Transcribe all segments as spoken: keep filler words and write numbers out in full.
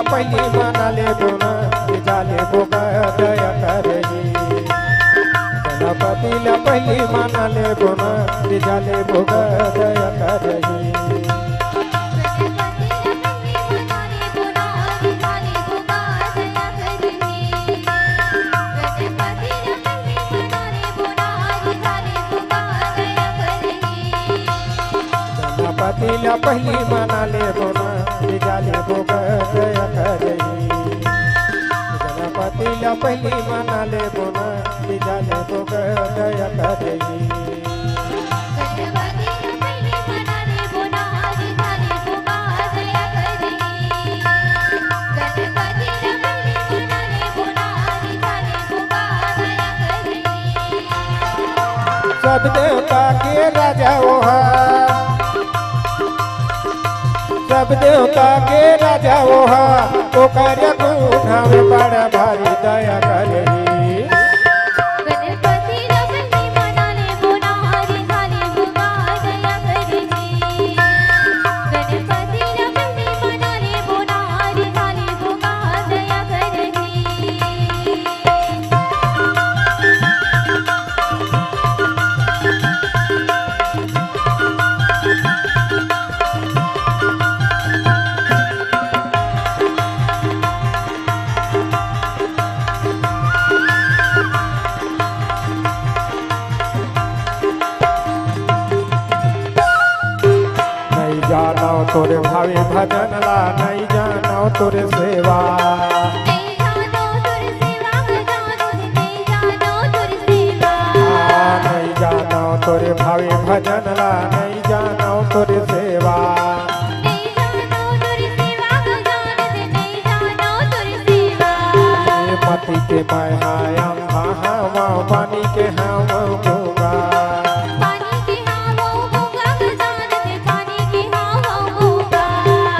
पहिली मना लेबो ना, बिजा लेबो गा दया करही। गणपति ला पहिली मना लेबो ना, बिजा लेबो गा दया करही। गणपति ला पहिली मना लेबो ना, बिजा लेबो गा दया करही। गणपति ला पहिली मना लेबो ना, बिजा लेबो गा दया करही। सब देवता के राजा ओहा, सब देवता के राजा ओहा, ओकर गुण हवे बड़ भारी दया करही। नहीं जानो तोरे भावे भजन ला, नहीं जानो तोरे सेवा। हाँ, नहीं जानो तोरे भावे भजन ला, नहीं जानो तोरे सेवा। ए मती के मैं हा अंधा हवं, पानी के हवं गूंगा।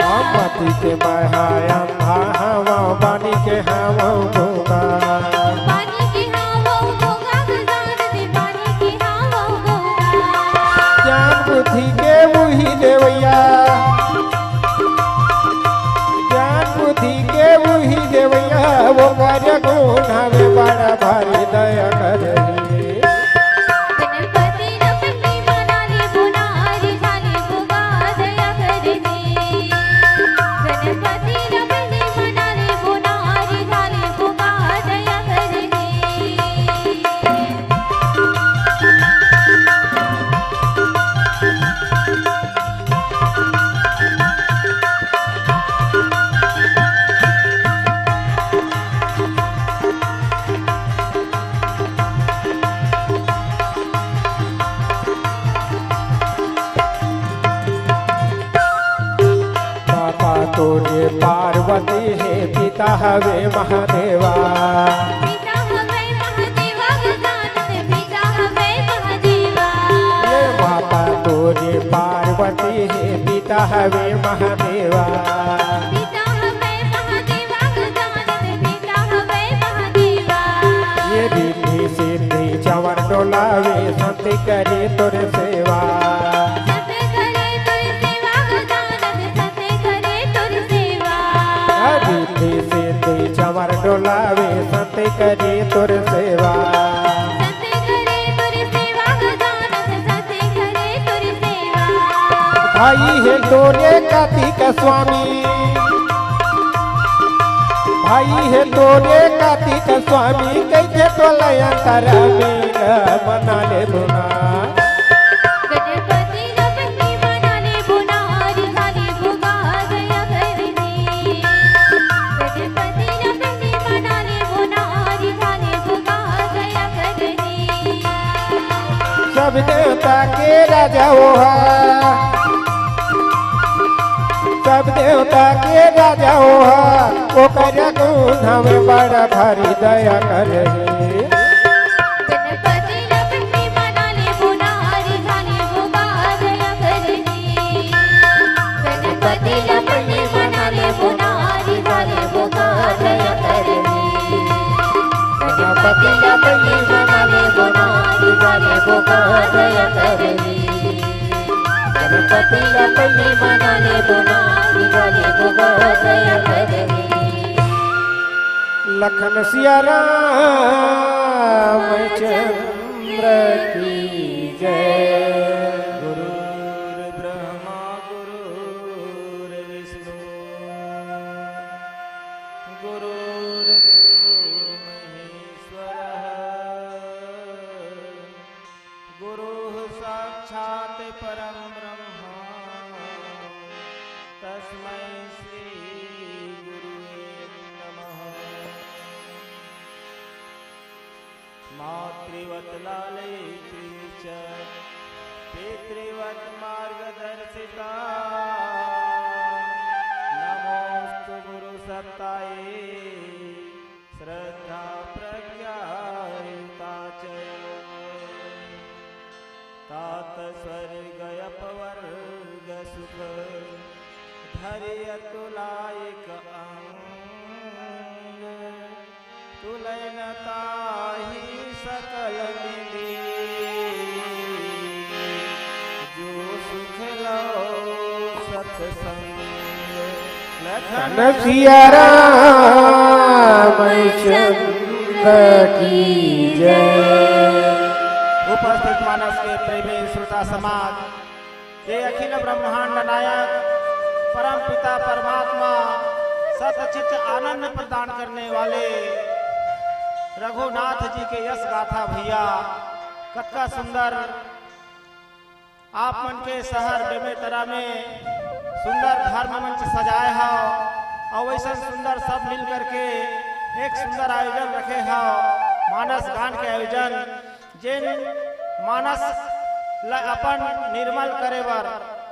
हम मती के मैं हा अंधा हवं, पानी के हवं गूंगा। ज्ञान बुद्धि के उही देवैया, ज्ञान बुद्धि के उही देवैया, ओकर गुण हवे बड़ा भारी दया करही। माता तोरे पार्वती हे, पिता हवे महादेवा। ये माता तोरे पार्वती हे, पिता हवे महादेवा। ये रिद्धि सिद्धि चंवर डोलावे, संत करे तोर सेवा। रिद्धि सिद्धि चंवर डोलावे, संत करे तोर सेवा। भाई हे तोरे कार्तिक स्वामी, भाई हे तोरे कार्तिक स्वामी, कइसे तोला अंतरा में मना लेबो ना। सब देवता के राजा ओहा, सब देवता के राजा ओहा, ओकर गुण हवे बड़ा भारी दया करही। पतिला पन्नी मना ले बुना, बिगले बुबा दया करनी। लखन सिया रामचंद्र की जय। गुरुर्ब्रह्मा गुरुर्विष्णु गुरुर्देवो महेश्वरः। गुरुः साक्षात् परं ब्रह्म, तस्मै श्री गुरुवे नमः। मातृवत् लालयित्री च पितृवत् मार्गदर्शिता। नमोऽस्तु गुरुसत्तायै श्रद्धा प्रज्ञायुता च। तात स्वर्ग अपवर्ग सुख धरि अतुलायक अंग। तुलय न ताहि सकल मिली, जो सुख लो सत्संग। लखन सिया रामचंद्र की जय। उपस्थित मानस के प्रेमी श्रोता समाज, ये अखिल ब्रह्मांड नायक परम पिता परमात्मा सतचित आनंद प्रदान करने वाले रघुनाथ जी के यश गाथा भैया, कतका सुंदर आप मन के शहर बेमेतरा में सुंदर धर्म मंच सजाए हव, अउ वैसन सुंदर सब मिल करके एक सुंदर आयोजन रखे हव, मानस गान के आयोजन, जेन मानस ल अपन निर्मल करे बर,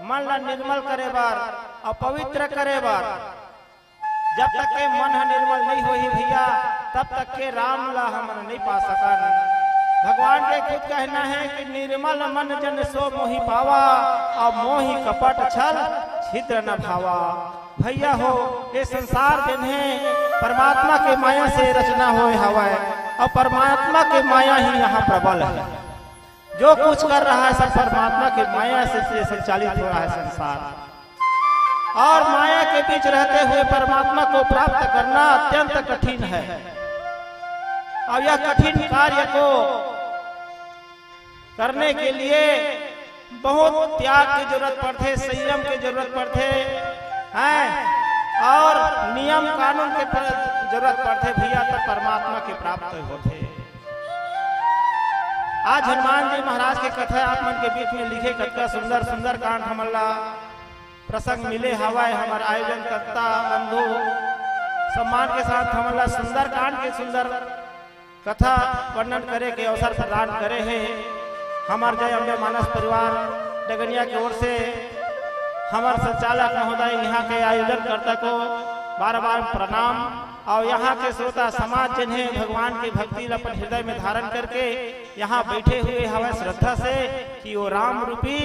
मन ल निर्मल करे बर अउ पवित्र करे बर। जब तक के मन ह निर्मल नहीं होही भैया, तब तक के राम ला हमन नहीं पा सकन। भगवान के खुद कहना है कि निर्मल मन जन सो मोहि पावा, अउ मोहि कपट छल छिद्र न भावा। भैया हो, ये संसार जेन हे परमात्मा के माया से रचना होए हवय, अउ परमात्मा के माया ही यहाँ प्रबल है। जो कुछ कर रहा है सब परमात्मा के माया से, से संचालित हो रहा है संसार। और माया के बीच रहते हुए परमात्मा को प्राप्त करना अत्यंत कठिन है। और यह कठिन कार्य को करने के लिए बहुत त्याग की जरूरत पड़थे, संयम की जरूरत पड़थे, हैं, और नियम कानून के प-, जरूरत पड़थे भैया, तब परमात्मा के प्राप्त होथे। आज हनुमान जी महाराज के कथा आप मन के बीच में लिखे, कतका सुंदर सुंदर कांड हमन ला प्रसंग मिले हवय। हमर आयोजन कर्ता बंधु सम्मान के साथ हमन ला सुंदर कांड के सुंदर कथा वर्णन करे के अवसर प्रदान करे हे। हमर जय अम्बे मानस परिवार डगनिया के ओर से हमर संचालक महोदय, यहाँ के आयोजन कर्ता को बार बार प्रणाम। और यहाँ के श्रोता समाज जिन्हें भगवान की भक्ति ल अपन हृदय में धारण करके यहाँ बैठे हुए हवय श्रद्धा से कि वो राम रूपी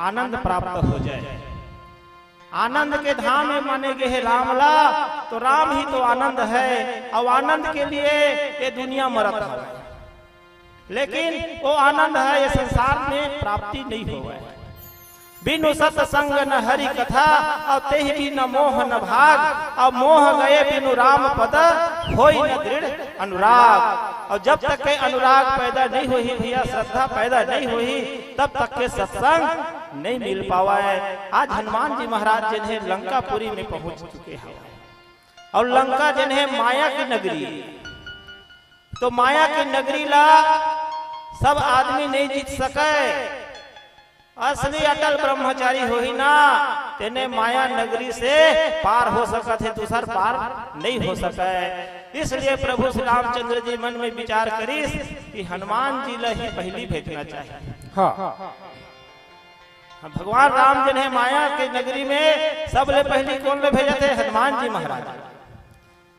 आनंद प्राप्त हो जाए। आनंद के धाम में माने गे हे राम ला, तो राम ही तो आनंद है। और आनंद के लिए ये दुनिया मरत हवय, लेकिन वो आनंद है ये संसार में प्राप्ति नहीं होवय। बिनु सत्संग न हरि कथा, और तेहि बिन मोह न भाग, और मोह गए बिनु राम पद, होई न दृढ़ अनुराग। और जब तक के अनुराग पैदा नहीं होही भैया, श्रद्धा पैदा नहीं होही, तब तक के सत्संग नहीं मिल पावय। आज हनुमान जी महाराज जिन्हें लंकापुरी में पहुंच चुके हैं, और लंका जिन्हें माया की नगरी, तो माया की नगरी ला सब आदमी नहीं जीत सके। असली अटल ब्रह्मचारी होही ना, तेने माया नगरी से पार हो सकत हे, दूसर पार नहीं हो सके। इसलिए प्रभु श्री रामचंद्र जी मन में विचार करिस कि हनुमान जी ला ही पहली भेजना चाहिए। हाँ। हाँ, भगवान राम जिन्हें माया के नगरी में सबले पहली कौन ले भेजत हे? हनुमान जी महाराज।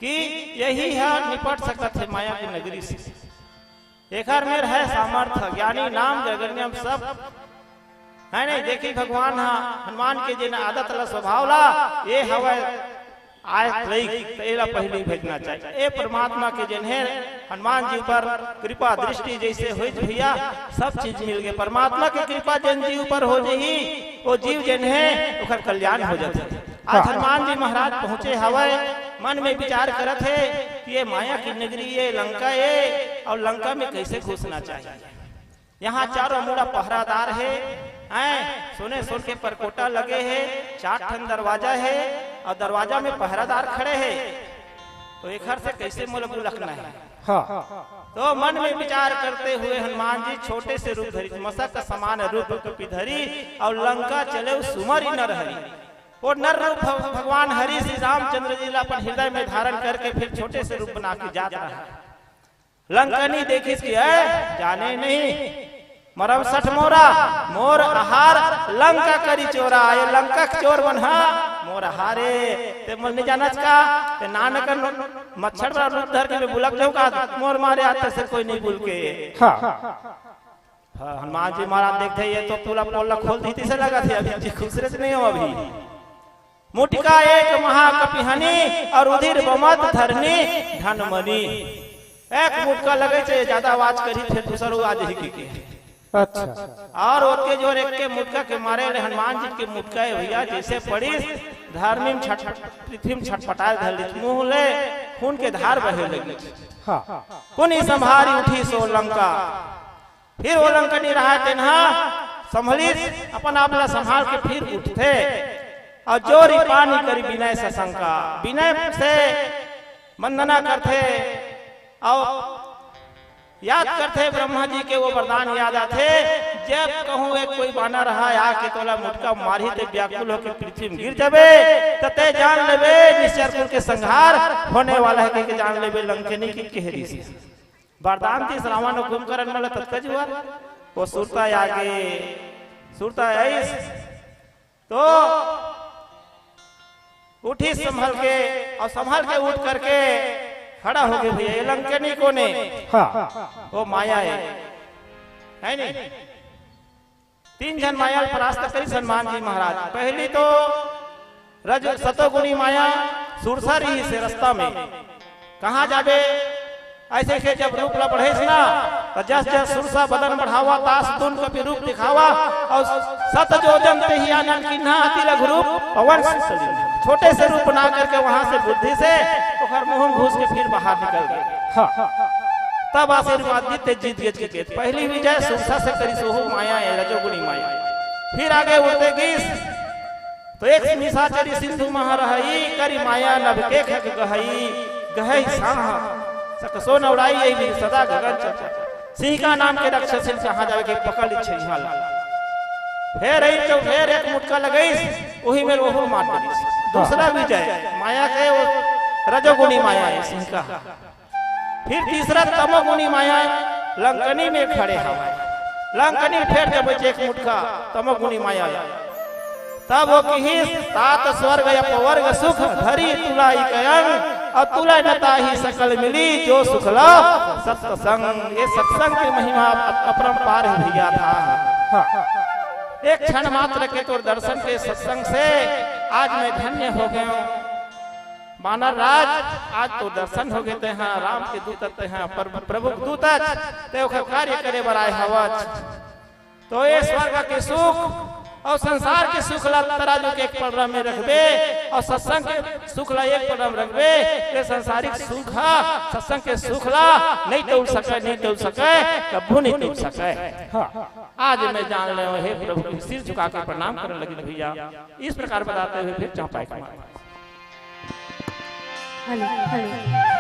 कि यही ह निपट सकत हे माया के नगरी से। एकर मेर है सामर्थ, ज्ञानी नाम जगन्यम सब, है नहीं? देखी भगवान ह हनुमान के जेन आदत ला, स्वभाव ला, ये हवय आय लइक, त एला पहिली भेजना चाहिए। ए परमात्मा के जेन हे हनुमान जी ऊपर कृपा दृष्टि जइसे होइस भैया, सब चीज मिल गे। परमात्मा के कृपा जेन जीव ऊपर हो जही, वो जीव जेन हे ओकर कल्याण हो जाथे। आज हनुमान जी महाराज पहुंचे हवय, मन में विचार करत हे कि ये माया की नगरी, ये लंका ए, अउ लंका में कइसे घुसना चाहिए। यहाँ चारों मुड़ा पहरादार हे, हैं, सोने सोन के परकोटा लगे हे, चार ठन दरवाजा हे, अउ दरवाजा में पहरादार खड़े हे, तो एखर से कइसे मोला बुलकना हे? हाँ। तो मन में विचार करते हुए हनुमान जी छोटे से रूप धरिस, मसक समान रूप कपि धरी, अउ लंका चले सुमरि नर हरि। वो नर रूप भग-, भगवान हरि श्री रामचंद्र जी ला अपन हृदय में धारण करके फिर छोटे से रूप बना के जात रहा। लंकनी देखिस कि, "ऐ, जाने नहीं, मरम सठ मोरा, मोर आहार लंका करी चोरा।" ये लंका के चोर मन हा, मोर आहार ए, ते मोला नहीं जानस का? ते नान कर मच्छर वाला रूप धर के मैं बुलक जाऊं का? मोर मारे आते से कोई नहीं बुलके। हाँ। हाँ, हनुमान जी महाराज देखथे, ये तो तुला पोल ला खोल दी तइसे लगथे, अभी जी खुसरे से नहीं हो अभी। मुटका एक महाकपिहनी, अउ रुधिर बमत धरनी धनमनी। एक मुटका लगे छे, ज्यादा आवाज करही, फिर दूसर आवाज ही की के। अच्छा। अउ ओतके जोर एक के मुटका के मारे ले हनुमान जी के मुटका हे भैया, जइसे पड़िस, धरनी में छट-, पृथ्वी में छटपटाए धर लिस, मुंह ले खून के धार बहे लगिस। हाँ। पुनि संभारि उठिस ओ लंका। फिर ओ लंकनी रहय तेन हा संभलिस, अपन आप ला संभाल के फिर उठथे। अउ जोरि पानी करि बिनय ससंका, बिनय से वंदना करथे। अउ याद करथे ब्रह्मा जी के, वो वरदान याद आथे, जब कहूं एक कोई बानर हा आके तोला मुटका मारही ते व्याकुल होके पृथ्वी में गिर जाबे, त ते जान लेबे निश्चर कुल के संहार होने वाला हे, कहिके जान लेबे लंकनी के कहि दिस। वरदान दिस रावण अउ कुंभकर्ण मन ला ततका जुआर। वो सुरता आगे, सुरता आइस, तो उठिस संभल के, अउ संभल के उठ करके खड़ा होगे भैया, ये लंकनी कोन ए? हाँ। वो माया ए, हे नहीं? तीन झन माया ल परास्त करिस हनुमान जी महाराज। पहली तो रज सतोगुणी माया सुरसा रहिस हे रस्ता में, कहाँ जाबे? अइसे के जब रूप ला बढ़ेस ना, त जस जस सुरसा बदन बढ़ावा, तास तुन कपि रूप दिखावा, अउ सत जोजन तेहि आनन कीन्हा, अति लघु रूप पवन सुत लीन्हा। छोटे से रूप बना करके वहां से बुद्धि से ओकर मुंह घुस के फिर बाहर निकल गे। हाँ। तब आशीर्वाद दिस ते जीत गेस के। पहली विजय सुरसा से करिस, ओहू माया ए, रजोगुणी माया। फिर आगे उड़ते गिस, तो एक निशाचरी सिंधु महा रहइ, करि माया नभ के खग गहइ, गहइ साह सकसो न उड़ाई, एहि विधि सदा गगन चंचल। सिंहिका नाम के राक्षसी ल कहाँ जाबे के पकड़ लिस छइहाँ ला। फेर एक चौ-, फेर एक मुटका लगइस, ओही में ओहू मार डारिस। दूसरा विजय, माया के वो रजोगुणी माया ए सिंहिका। फिर तीसरा तमोगुणी माया लंकनी में खड़े हवय। लंकनी फेर जब एक मुटका तमोगुणी माया ला। तब वो किहिस, "तात स्वर्ग अपवर्ग सुख, धरी तुला इक अंग, अउ तुला न ताहि सकल मिली, जो सुख ला सत्संग।" ये सत्संग के महिमा अप-, अपरंपार हे भैया धाम। हाँ। एक क्षण मात्र के तोर दर्शन के सत्संग से आज मैं धन्य हो गया हूँ। बानर राज, आज तो दर्शन हो गे तेहा, राम के दूत तेहा, प्रभु, प्रभु के दूत, ते ओकर कार्य करे बर आए हवच। तो ये स्वर्ग के सुख अउ संसार के सुख ला तराजू के एक पलड़ा में रखबे, अउ सत्संग के सुख ला एक पलड़ा में रखबे, ये संसारिक सुख हा सत्संग के सुख ला नहीं तोल सके, नहीं तोल सके, कभू नहीं तोल सके। हाँ। आज मैं जान ले हे प्रभु के सिर झुका के प्रणाम करने लगी भैया। इस प्रकार बताते हुए फिर चौपाई का हेलो, हेलो।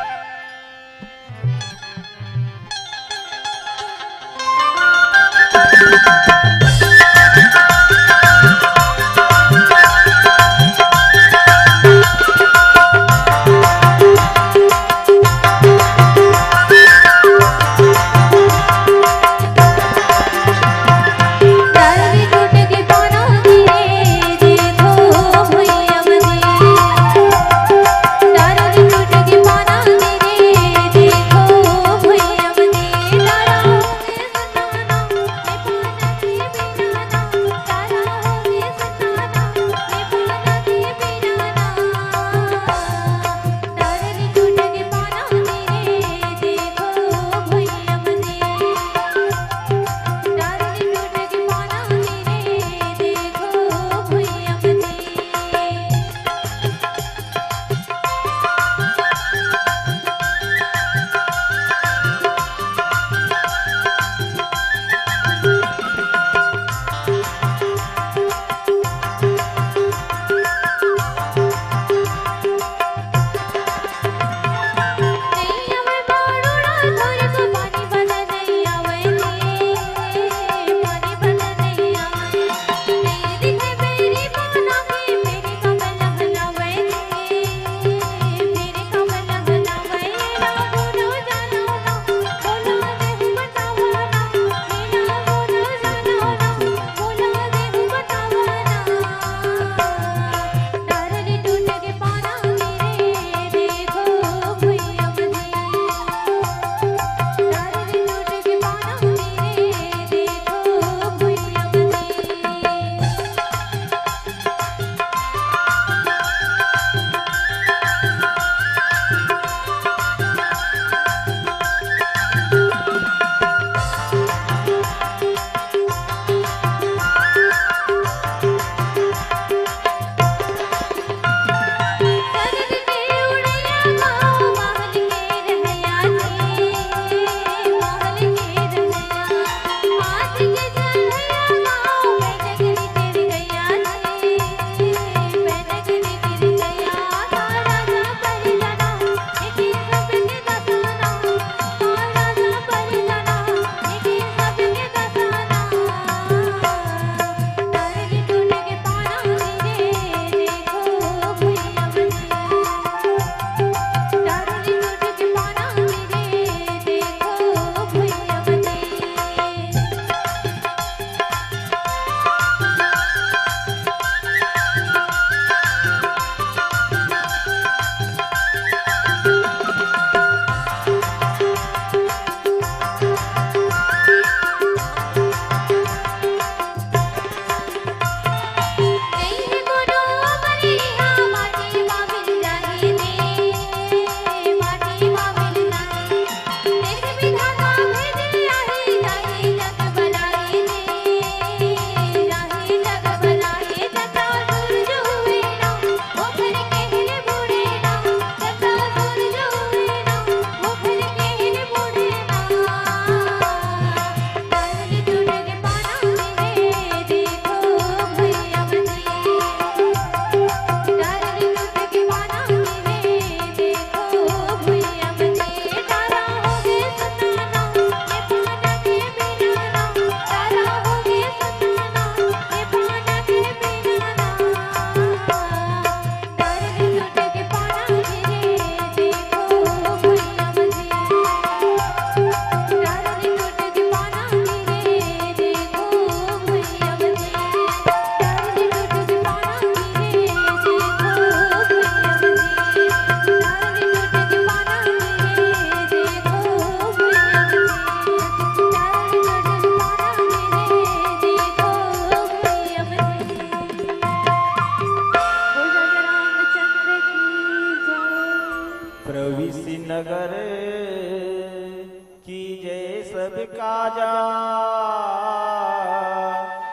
कीजे सब काजा,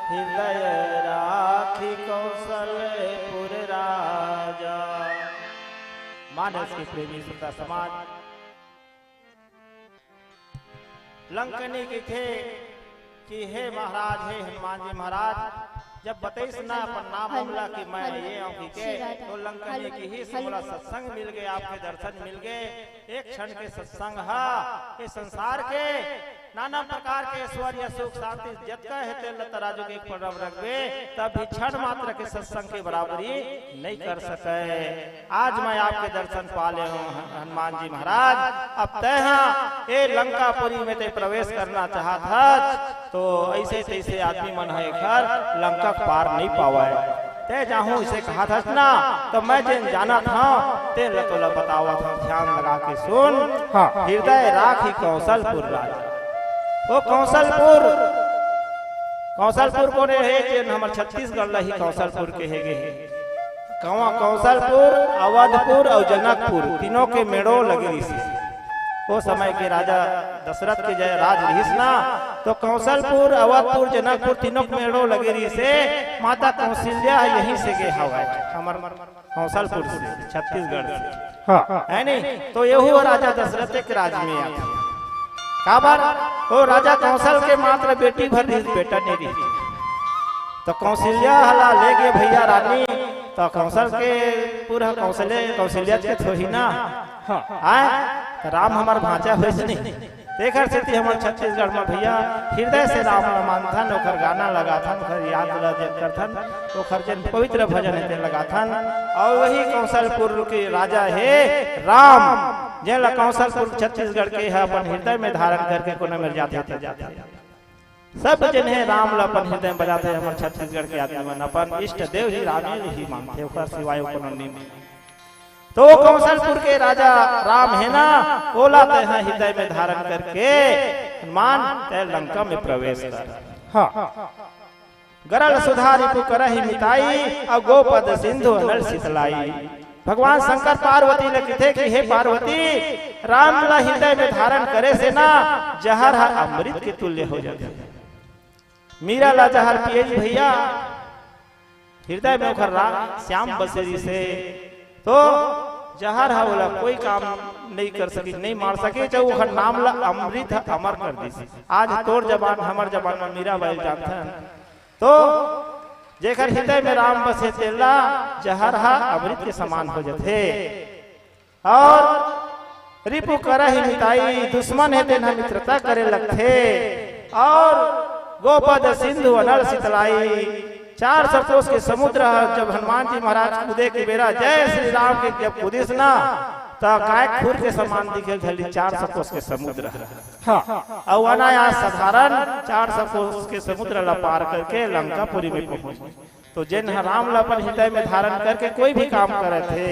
हृदय राखी कौशलपुर राजा। मानस के प्रेमी श्रोता समाज, लंकनी कहिथे कि हे महाराज, हे हनुमान जी महाराज, जब बतइस ना अपन नाम हमला कि मैं ये आऊं कि के, तो लंकनी किहिस मोला सत्संग मिल गे, आपके दर्शन मिल गे, एक क्षण के सत्संग हा ये संसार के नाना प्रकार के ऐश्वर्य, सुख, शांति जतका हे तेन ल तराजू के एक परब रखबे, तब भी क्षण मात्र के सत्संग के बराबरी नहीं कर सके। आज मैं आपके दर्शन पा ले हूँ हनुमान जी महाराज। अब तैं हा ए लंकापुरी में तैं प्रवेश करना चाहत हस, तो ऐसे तैसे आदमी मन ह एखर लंका के पार नहीं पावय। तैं जाहूं इसे कहत हस ना, तो मैं जेन जानत हूँ तेन ल तोला बतावत हूँ, ध्यान लगा के सुन। हाँ। हृदय राखी कौशलपुर राजा। ओ कौशलपुर, कौशलपुर कोने हे? जेन हमर छत्तीसगढ़ ल ही कौशलपुर केहे गे हे। कौशलपुर, अवधपुर अउ जनकपुर तीनों के मेड़ो लगे रिहिस। ओ समय के राजा दशरथ के जय राज रिहिस ना, तो कौशलपुर, अवधपुर, जनकपुर तीनों के मेड़ो लगे रिहिस। माता कौशल्या यहीं से गे हवय, हमर कौशलपुर से, छत्तीसगढ़ से। हाँ। है नहीं? तो यहू राजा दशरथ के राज में आथे। काबर? ओ राजा कौशल के मात्र बेटी भर रिहिस, बेटा नहीं रिहिस। तो कौशल्या हला ले गे भैया रानी, तो कौशल के पूरा कौशले, कौशल्या के थोही ना। हाँ। आय? तो राम हमर भांचा होइस नहीं। तेखर सेती हमर छत्तीसगढ़ म भैया हृदय से राम ल मानथन, ओखर गाना लगाथन, ओखर याद ल जेन करथन, ओखर जेन पवित्र भजन हे तेन लगाथन। अउ वही कौशलपुर के राजा हे राम, जेन ल कौशलपुर छत्तीसगढ़ के ह अपन हृदय में धारण करके कोनो मेर जाथे त जाथे। सब जन हे राम ल अपन हृदय में बजाथे। हमर छत्तीसगढ़ के आदमी मन अपन इष्ट देव ही रामे ही मानथे, ओकर सिवाय कोनो नहीं माने। तो कौशलपुर के राजा राम हे ना, ओला तैं ह हृदय में धारण करके हनुमान तैं लंका में प्रवेश कर। हाँ। गरल सुधा रिपु करहि मिताई, अउ गोपद सिंधु अनल सितलाई। भगवान शंकर पार्वती ल कहिथे कि हे पार्वती, राम ल हृदय में धारण करे से ना जहर ह अमृत के तुल्य हो जाथे। मीरा ला जहर पियई भैया, हृदय में ओखर राम श्याम बसे रिहिसे, तो जहर ह ओला कोई काम नहीं कर सकी, नहीं मार सकी, चाहे ओखर नाम ला अमृत ह अमर कर दिस। आज तोर जबान, हमर जबान में मीराबाई जानथन, तो जेकर हृदय में राम बसे तेला जहर ह अमृत के समान हो जाथे। और रिपु करहि मिताई, दुश्मन हे तेन ह मित्रता करे लगथे। और गोपद सिंधु अनल सितलाई, चार सौ कोस के समुद्र ह जब हनुमान जी महाराज कूदे के बेरा जय श्री राम के जब कूदिस ना, त काय खुर के समान दिखे धली चार सौ कोस के समुद्र ह। हाँ। अउ अनायास साधारण चार सौ कोस के समुद्र ला पार करके लंकापुरी में पहुंच। तो जेन ह राम ला अपन हृदय में धारण करके कोई भी काम करत हे,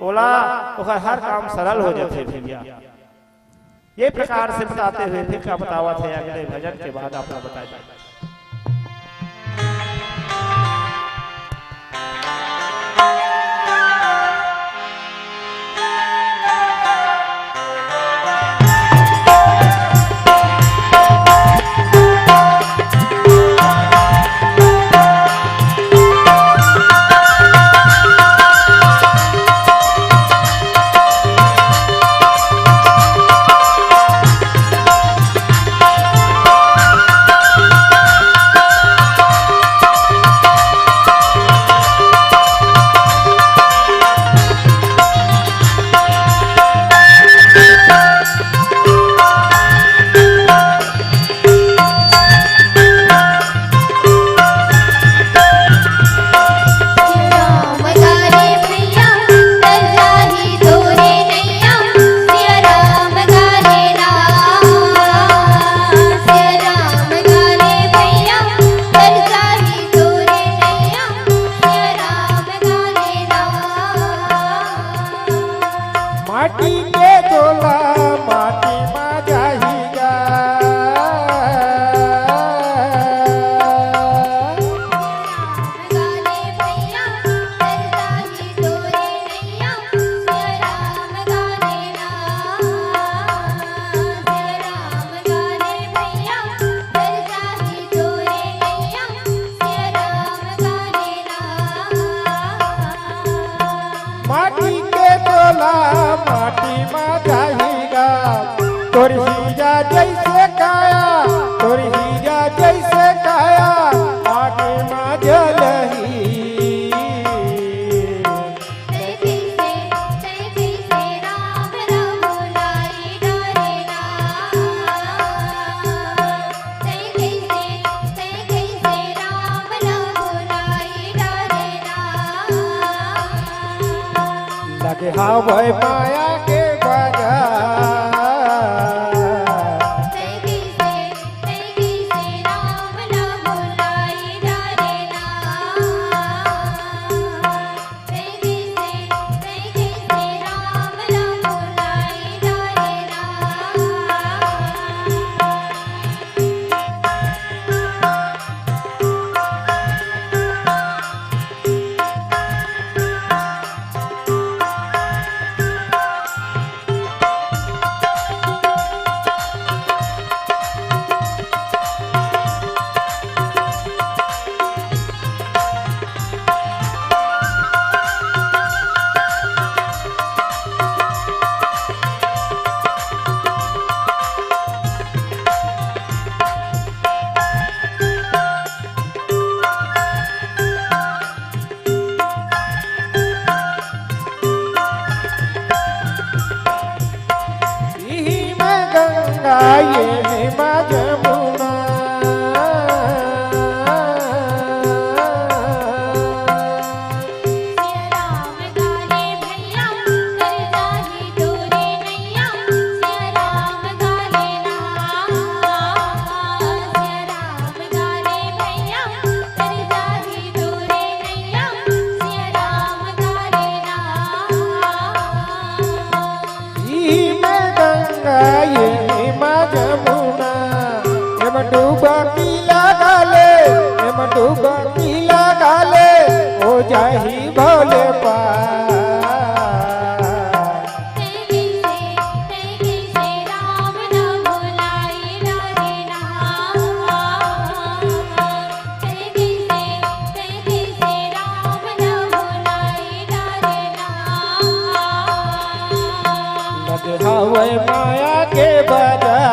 ओला, ओकर हर काम सरल हो जाथे भैया। ये प्रकार से बताते हुए फिर का बतावत हे अगले भजन के बाद आप लोग बताइए। तोर हीरा जैसे काया, तोर हीरा जैसे काया, आगे मा जलही। लगे हावय माया के बाजार। इही में गंगा, ये में जमुना। इही में गंगा, इही में जमुना, एम डुबकी लगा ले, एम डुबकी लगा ले, हो जाही भोले पार। लगे हवय माया के बाजार।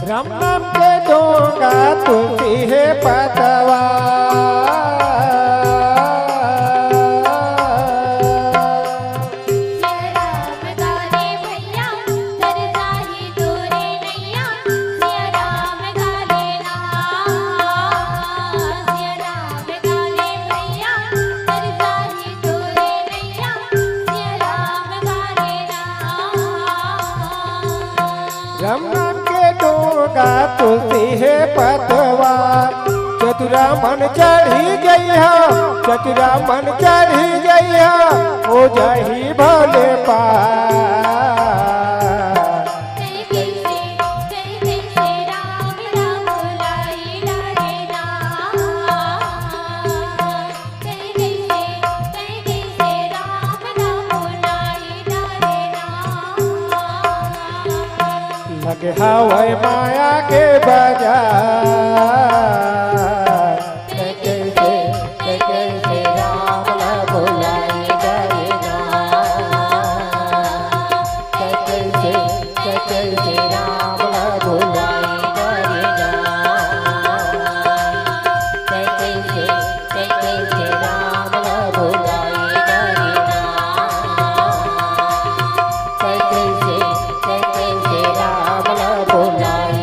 राम नाम के दोंगा तुलसी हे पतवा। राम नाम के डोंगा तुलसी हे पतवा, चतुरा मन चढ़ी जइहा, चतुरा मन चढ़ी जइहा, हो जाही भोले पार। लगे हवय माया के बाजार। तैं कइसे, तैं कइसे राम ला भुलाई डरे ना। तैं कइसे, तैं कइसे राम ला भुलाई डरे ना। तैं कइसे, तैं कइसे राम ला भुलाई डरे ना। तैं कइसे, तैं कइसे राम ला भुलाई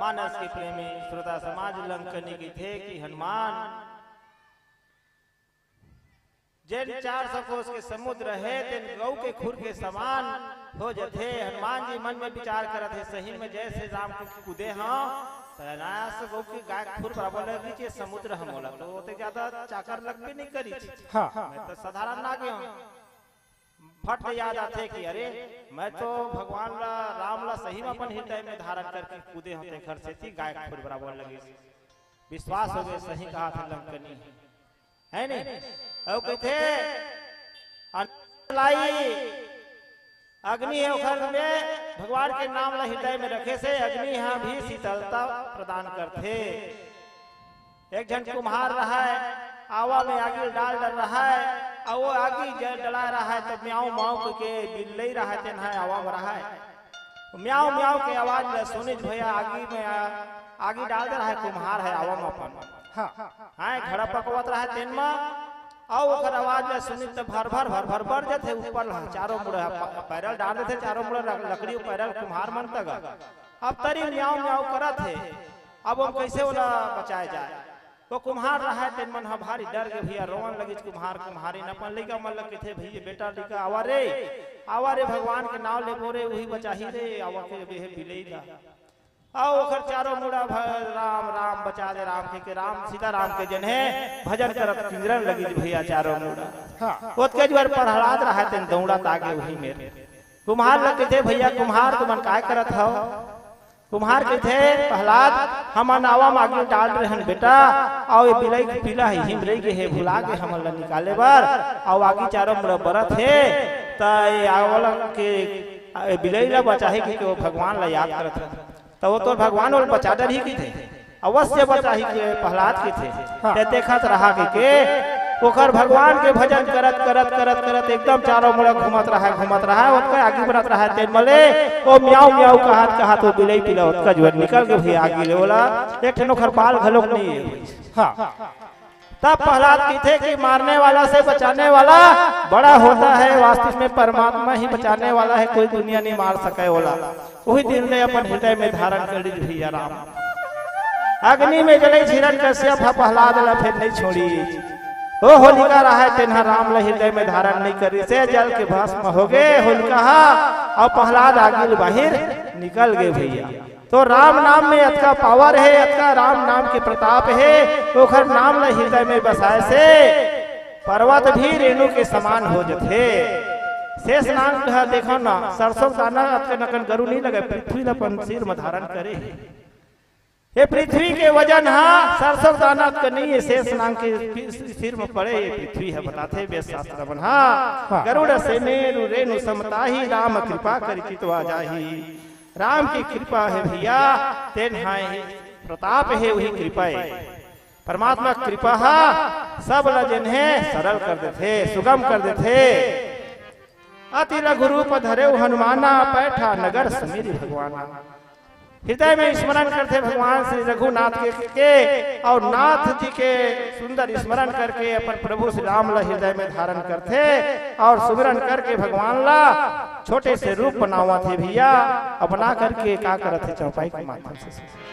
मानस के प्रेमी श्रोता समाज, लंकनी कहिथे कि हनुमान जेन चार सौ कोस के समुद्र हे, तेन गऊ के खुर के समान हो जथे। हनुमान जी मन में विचार करत हे, सही में जैसे राम के कूदे हंव, त अनायास गऊ के गाय खुर बराबर लगिस, ये समुद्र ह मोला तो ओते ज्यादा चाकर लगबे नहीं करिस। हाँ। मैं तो साधारण नागे हंव। फट ले याद आथे कि अरे, मैं तो भगवान ला, राम ला सही में अपन हृदय में धारण करके कूदे हंव, तेखर सेती गाय खुर बराबर लगिस। विश्वास हो गे, सही कहाथे लंकनी, हे नहीं? अउ कहिथे, अन-, लाई अग्नि हे, ओखर में भगवान के नाम ला हृदय में रखे से अग्नि ह भी शीतलता प्रदान करथे। एक झन कुम्हार रहय, आवा में आगी डाल डर रहय, अउ वो आगी जल डलाय रहय, त म्याऊं म्याऊं के बिलई रहय, तेन ह आवा में रहय। म्याऊं म्याऊं के आवाज ल सुनिस भैया, आगी में आ-, आगी डाल दे रहय कुम्हार ह आवा में अपन। हाँ। हाँ, घड़ा पकवत रहय तेन म, अउ ओकर आवाज ल सुनिस त भर भर भर भर बर जथे ऊपर ल, चारों मुड़ा प-, पैरल डाल देथे, चारों मुड़ा ल-, लकड़ी पैरल कुम्हार मन तक। अब तरी म्याऊं म्याऊं करत हे, अब ओम कैसे ओला बचाए जाए? वो कुम्हार रहय, तेन मन ह भारी डर गे भैया, रोवन लगिस कुम्हार, कुम्हारिन अपन लइका मन ल कहिथे, "भैया, बेटा लइका, आवा रे, आवा रे, भगवान के नाव लेबो रे, उही बचाही रे, आवा के बेहे बिलई ला।" अउ ओखर चारों मुड़ा भ-, "राम, राम, बचा दे राम," कहिके राम, सीता राम के जेन हे भजन करत किंजरन लगिस भैया चारों मुड़ा। हाँ। ओतके जुआर प्रहलाद रहय, तेन दौड़त आगे उही मेर। कुम्हार ल कहिथे, "भैया कुम्हार, तुमन काय करत हव?" कुम्हार कहिथे, "प्रहलाद, हमन आवा म आगी डाल रहेन बेटा, अउ ये बिलई के पिला ह इही म रहि गे हे, भुला गे हमन ल निकाले बर, अउ आगी चारों मुड़ा बरत हे, त ये आवा ल के, ये बिलई ल बचाही कहिके वो भगवान ल याद करत हे। त वो तोर भगवान ओला बचा डरही कहिथे।" "अवश्य बचाही," के प्रहलाद कहिथे। हाँ। "ते देखत रहा," कहिके ओखर भगवान के भजन करत, करत, करत, करत एकदम चारों मुड़ा घूमत रहय, घूमत रहय, ओतका आगी बरत रहय, तेन म ले वो म्याऊं म्याऊं कहत, कहत वो बिलई पिला ओतका जुआर निकल गे भैया आगी ले, ओला एक ठन ओखर बाल घलोक नहीं हे। हाँ। तब प्रहलाद कहिथे कि मारने वाला से बचाने वाला बड़ा होता है, वास्तव में परमात्मा ही बचाने वाला है, कोई दुनिया नहीं मार सके ओला। उही दिन ले अपन हृदय में धारण कर लीजिए भैया राम। अग्नि में जले हिरण कश्यप ह प्रहलाद ला फेर नहीं छोड़ी। ओ होलिका रहय तेन ह राम ला हृदय में धारण नहीं करिस हे, जल के भस्म हो गे होलिका ह, अउ प्रहलाद आगी ले बाहिर निकल गे भैया। तो राम नाम में अतका power हे, अतका राम नाम के प्रताप हे, ओखर नाम ला हृदय में बसाए से पर्वत भी रेणु के समान हो जथे। शेष नाग ह देखो ना, सरसों दाना अतकन अकन गरु नहीं लगे, पृथ्वी ला अपन सिर में धारण करे हे। ये पृथ्वी के वजन हा सरसों दाना अतकन नहीं हे, शेष नाग के पि-, सिर में पड़े, ये पृथ्वी ह बताथे वेद शास्त्र मन हा। हाँ। गरुड़ से मेरु रेणु समताही, राम कृपा करि चितवा जाही। राम के कृपा हे भैया, तेन ह प्रताप हे, उही कृपा हे। परमात्मा के कृपा हा सब ला जेन हे सरल कर देथे, सुगम कर देथे। अति लघु रूप धरेउ हनुमाना, पैठा नगर सुमिरि भगवाना। हृदय में स्मरण करथे भगवान श्री रघुनाथ के, के अउ नाथ जी के सुंदर स्मरण करके अपन प्रभु श्री राम ला हृदय में धारण करथे अउ सुमिरन करके भगवान ला छोटे से रूप बनावत हे भैया, अपना करके का करत हे चौपाई के माध्यम से।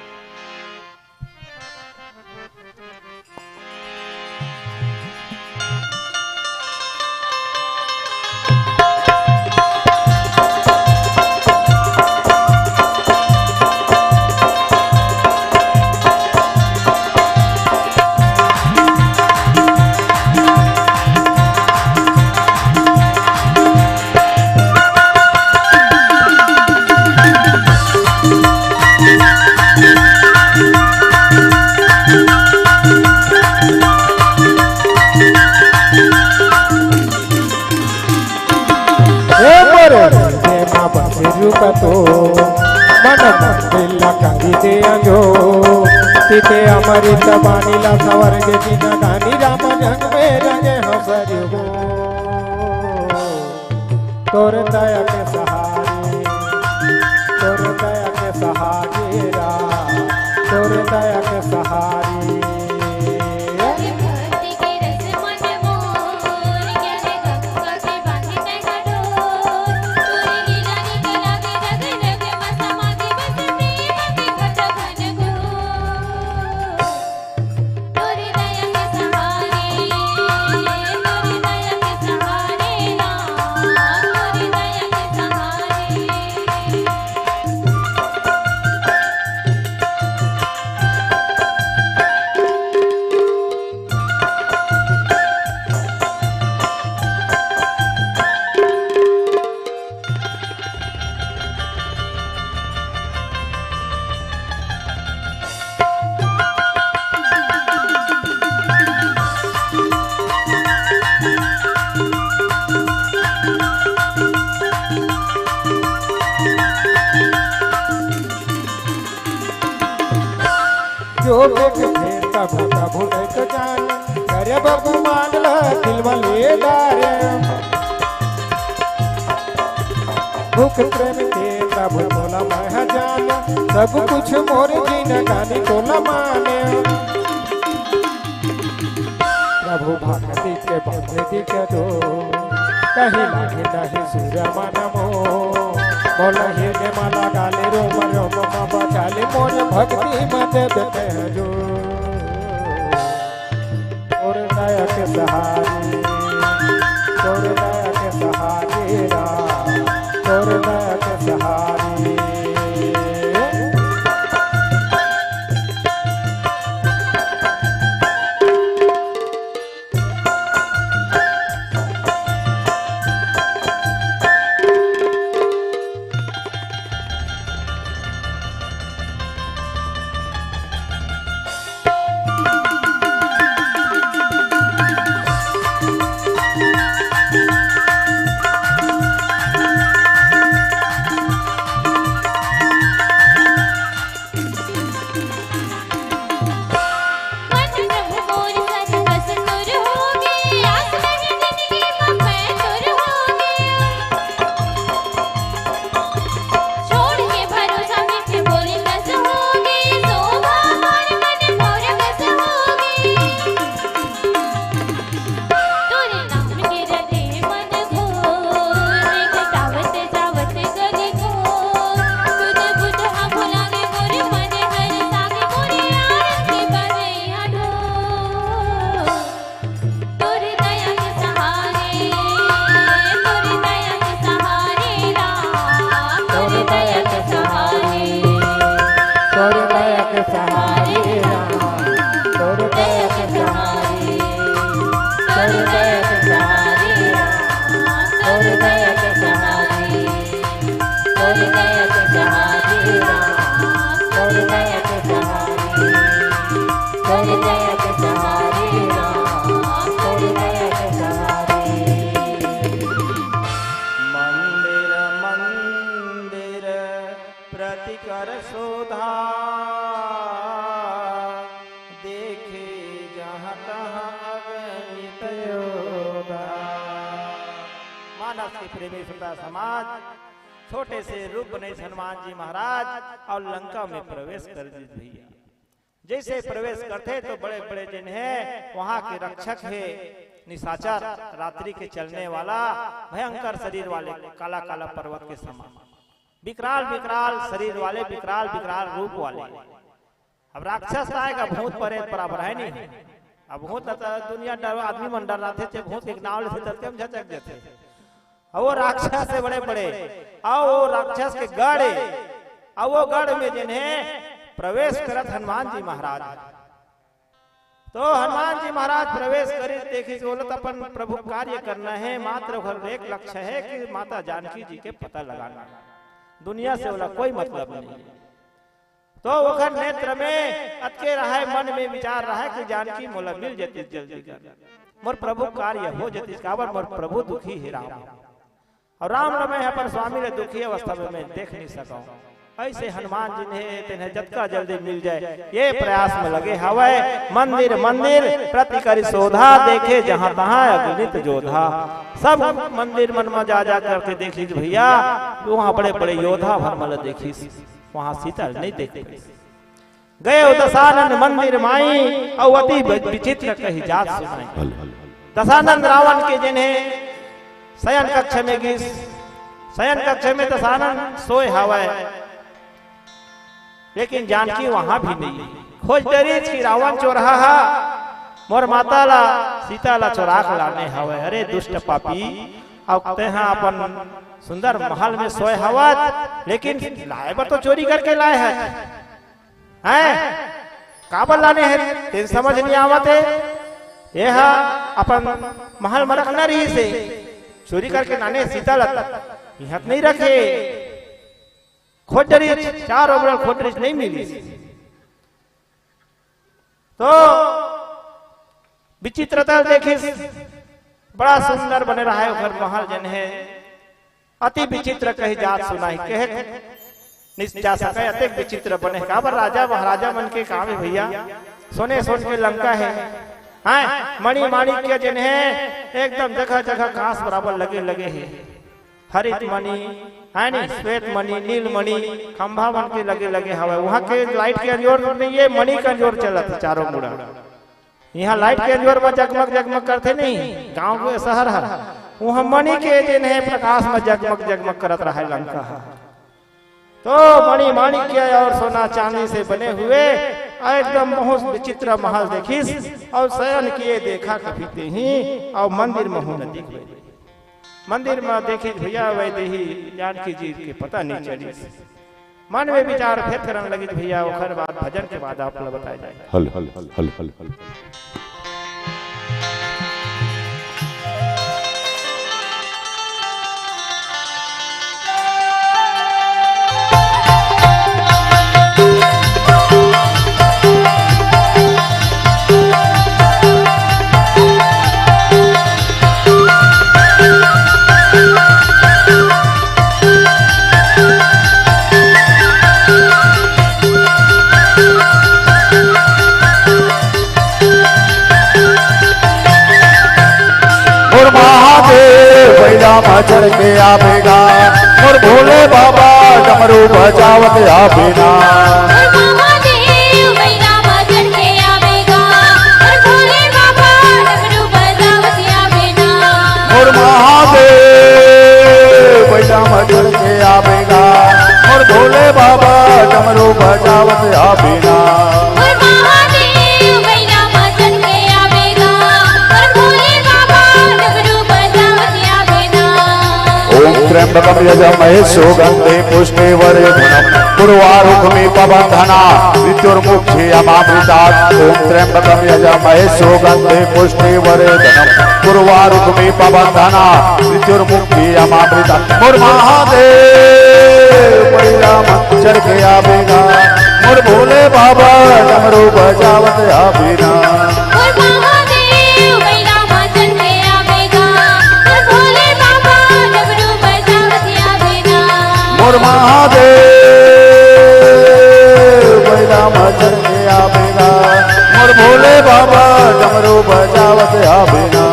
ए मोरे, जे मा बसे रूप तो, मन मंदिर ला कहि दे अंजो। पीते अमृत बानी ला स्वर्ग जिनदानी, राम रंग में रंगे हंस रे वो। तोर दया के सहारे, तोर दया के सहारे रा, तोर दया के सहारे। देख फेर कभू कभू नहीं तो जान, करे बबू मान ल दिल में ले डारे। भूख प्रेम के प्रभु तोला मैं जान, सब कुछ मोर जिनगानी तोला माने। प्रभु भक्ति के बांधे दिखे तो, कहीं लागे नहीं सुर मन मो। मोला हृदय में लगा ले, रोम रोम में बचा ले, मोर भक्ति में दे देते हैं जो। तोर दया के सहारे, तोर दया के सहारे राम, तोर दया के सहारे। मंदिर मंदिर प्रति कर शोधा, देखे जहाँ तहाँ अगणित योधा। मानस के प्रेमी श्रोता समाज, छोटे से रूप बने हनुमान जी महाराज अउ लंका में प्रवेश कर दीस भैया। जैसे प्रवेश करथे तो बड़े-बड़े जिन हे वहाँ के रक्षक हे निशाचर, रात्रि के चलने वाला भयंकर शरीर वाले काला-काला पर्वत के समान, विकराल-विकराल शरीर वाले, विकराल-विकराल रूप वाले। अब राक्षस आय का भूत परेत बराबर हे नहीं। अब भूत ल त दुनिया डर, आदमी मन डराथे, ते भूत के नाव लेथे त हम झचक देथे। अउ वो राक्षस हे बड़े-बड़े, अउ वो राक्षस के गढ़ हे, अउ वो गढ़ में जिन हे प्रवेश करत हनुमान जी महाराज। तो हनुमान जी महाराज प्रवेश करिस, देखिस, बोलत अपन प्रभु कार्य करना हे, मात्र ओकर एक लक्ष्य हे कि माता जानकी जी के पता लगाना, दुनिया से ओला कोई मतलब नहीं। तो ओकर नेत्र में अतके रहय, मन में विचार रहय कि जानकी मोला मिल जतिस जल्दी कर, मोर प्रभु कार्य हो जतिस, काबर मोर प्रभु दुखी हे राम। अउ राम ल मैं अपन स्वामी ल दुखी अवस्था में मैं देख नहीं सकंव। अइसे हनुमान जी ने तेन हे जतका जल्दी मिल जाय, ये प्रयास में लगे हवय। मंदिर मंदिर प्रति करि शोधा, देखे जहाँ तहाँ अगणित योधा। सब मंदिर मन में जा जा करके देखिस भैया, वहाँ बड़े-बड़े योधा भर मन ल देखिस, वहाँ सीता ल नहीं देख पाइस। गए दशानन मंदिर माई, अउ अति विचित्र कहि जात सुनाई। दशानन रावण के जिन हे शयन कक्ष में गिस, शयन कक्ष में दशानन सोए हवय, लेकिन जानकी वहां भी नहीं। खोज डरिस कि रावण चोरहा हा, मोर माता ला, सीता ला चोरा के लाने हवय। अरे दुष्ट पापी, अउ तेहा अपन सुंदर महल में सोए हवत, लेकिन लाए बर तो चोरी करके लाए हे। हैं? काबर लाने हे? तेन समझ नहीं आवत हे। ये हा अपन महल में रखना रहिस हे, चोरी करके लाने सीता ल इहाँ त नहीं रखे। खोज डरिस, चारों मुड़ा खोज डरिस, नहीं मिलिस। तो विचित्रता देखिस, बड़ा सुंदर बने रहय ओकर महल जिन हे। अति विचित्र कहि जात सुनाई। कहे, नइ जा सकय, अतेक विचित्र बने। काबर राजा महाराजा मन के काम हे भैया, सोने सोन के लंका हे। हाँ, मणि माणिक्य जेन हे, एकदम जगह जगह कांस बराबर लगे लगे हे। हरित मणि, है नी, श्वेत मणि, नील मणि, खंभा मन के लगे लगे हवय। उहाँ के लाइट के अंजोर नइ हे, मणि के अंजोर चलत हे चारों मुड़ा। इहाँ लाइट के अंजोर म जगमग जगमग करथे नहीं गांव के, शहर हर, उहाँ मणि के जेन हे प्रकाश म जगमग जगमग करत रहय लंका ह। तो मणि माणिक्य और सोना चांदी से बने हुए एकदम बहुत विचित्र महल देखिस, और शयन किए देखा कभी तेहि, और मंदिर महु न देखवे। मंदिर म देखिस भैया वैदेही जानकी जी के पता नइ चलिस। मन में विचार फेर करन लगिस भैया, ओखर बाद भजन के बाद आप ला बताए जाए। हल, हल, हल, हल, हल। मोर महादेव बइला म चढ़ के आबे गा, मोर भोले बाबा डमरू बजावत आबे ना। मोर महादेव बइला म चढ़ के आबे गा, मोर भोले बाबा डमरू बजावत आबे ना। मोर महादेव बइला म चढ़ के आबे गा, मोर भोले बाबा डमरू बजावत आबे ना। मोर महादेव बइला म चढ़ के आबे गा, मोर भोले बाबा डमरू बजावत आबे ना। ओम त्र्यंबकम यजामहे सुगंधि पुष्टि वर्धनम उर्वारुकमिव बंधना मृत्युर्मुक्षीयमामृतात्। ओम त्र्यंबकम यजामहे सुगंधि पुष्टि वर्धनम उर्वारुकमिव बंधना मृत्युर्मुक्षीयमामृतात्। मोर महादेव बइला म चढ़ के आबे गा, मोर भोले बाबा डमरू बजावत आबे ना। मोर महादेव बइला म चढ़ के आबे गा, मोर भोले बाबा डमरू बजावत आबे ना। मोर महादेव बइला म चढ़ के आबे गा, मोर भोले बाबा डमरू बजावत आबे ना।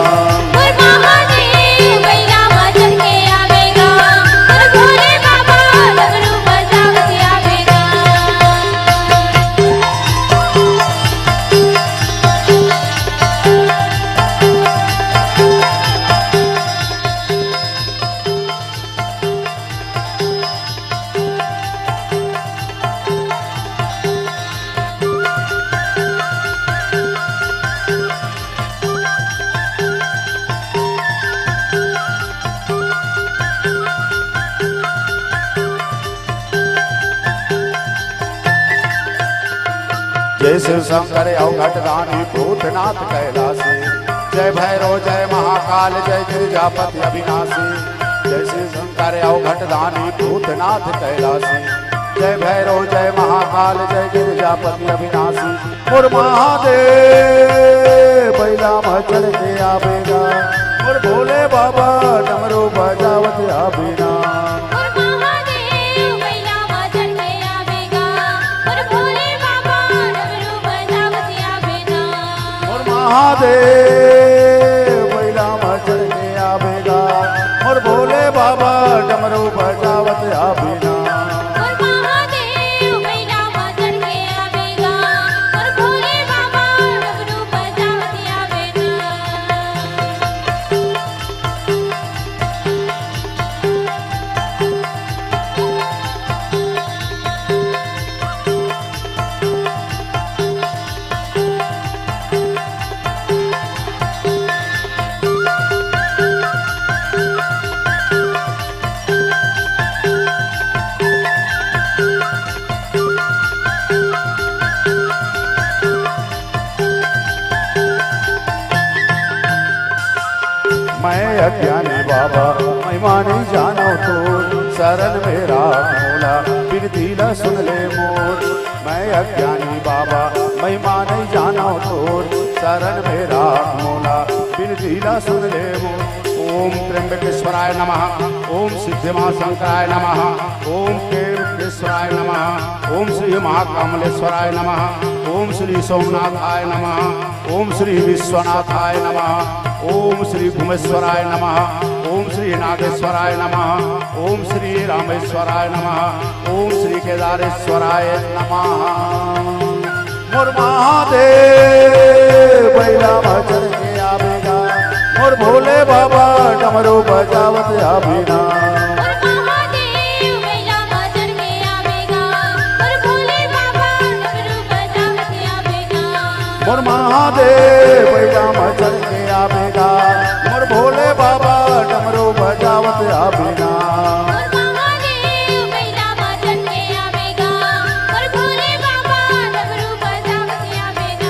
मोर महादेव बइला म चढ़ के आबे गा, मोर भोले बाबा डमरू बजावत आबे गा। जय शिव शंकर अउ घटदानी भूतनाथ कैलासी। जय भैरव जय महाकाल जय गिरिजापति अविनाशी। जय शिव शंकर अउ घटदानी भूतनाथ कैलासी। जय भैरव जय महाकाल जय गिरिजापति अविनाशी। मोर महादेव बइला म चढ़ के आबे गा, मोर भोले बाबा डमरू बजावत आबे ना। मोर महादेव बइला म चढ़ के आबे गा, मोर भोले बाबा डमरू बजावत आबे ना। मोर महादेव बइला म चढ़ के आबे गा, मोर भोले बाबा डमरू बजावत आबे ना। मोर महादेव बइला म चढ़ के आबे गा, मोर भोले बाबा डमरू बजावत आबे ना। मैं अज्ञानी बाबा, महिमा नइ जानव तोर, शरण में राख मोला, बिनती ला सुन ले मोर। मैं अज्ञानी बाबा, महिमा नइ जानव तोर, शरण में राख मोला, बिनती ला सुन ले मोर। ओम त्र्यंबकेश्वराय नमः, ओम सिद्धिमहाशंकराय नमः, ओम केवटेश्वराय नमः, ओम श्री महाकामलेश्वराय नमः, ओम श्री सोमनाथाय नमः, ओम श्री विश्वनाथाय नमः, ओम श्री भूमेश्वराय नमः, ओम श्री नागेश्वराय नमः, ओम श्री रामेश्वराय नमः, ओम श्री केदारेश्वराय नमः। मोर महादेव बइला म चढ़ के आबे गा, मोर भोले बाबा डमरू बजावत आबे ना। मोर महादेव बइला म चढ़ के आबे गा, मोर भोले बाबा डमरू बजावत आबे ना। मोर महादेव बइला म चढ़ के आबे गा, मोर भोले बाबा डमरू बजावत आबे ना। मोर महादेव बइला म चढ़ के आबे गा, मोर भोले बाबा डमरू बजावत आबे गा।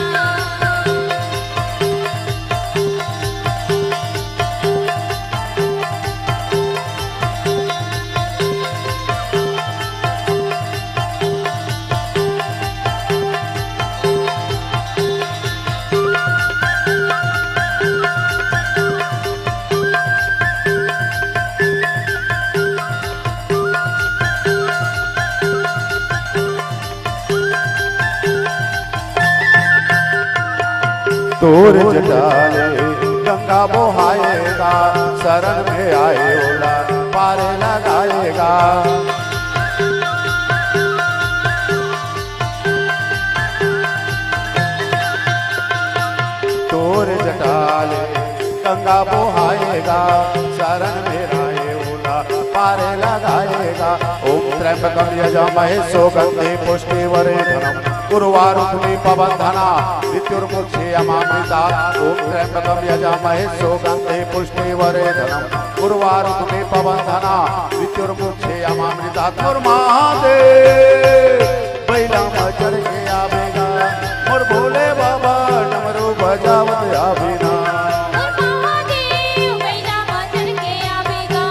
तोर जटा ले गंगा बोहाए गा, शरण में आए ओला पार लगाए गा। तोर जटा ले गंगा बोहाए गा, शरण में आए ओला पार लगाए गा। ओम त्र्यंबकम यजामहे सुगंधि पुष्टि वरे धनम उर्वारुकमी पवन धना मृत्युर्मुक्षे अमामृता। ओम त्र्यंबकम यजामहे सुगंधि पुष्टि वरे धनम उर्वारुकमी पवन धना मृत्युर्मुक्षे अमामृता। मोर महादेव बइला म चढ़ के आबे गा, मोर भोले बाबा डमरू बजावत आबे ना। मोर महादेव बइला म चढ़ के आबे गा,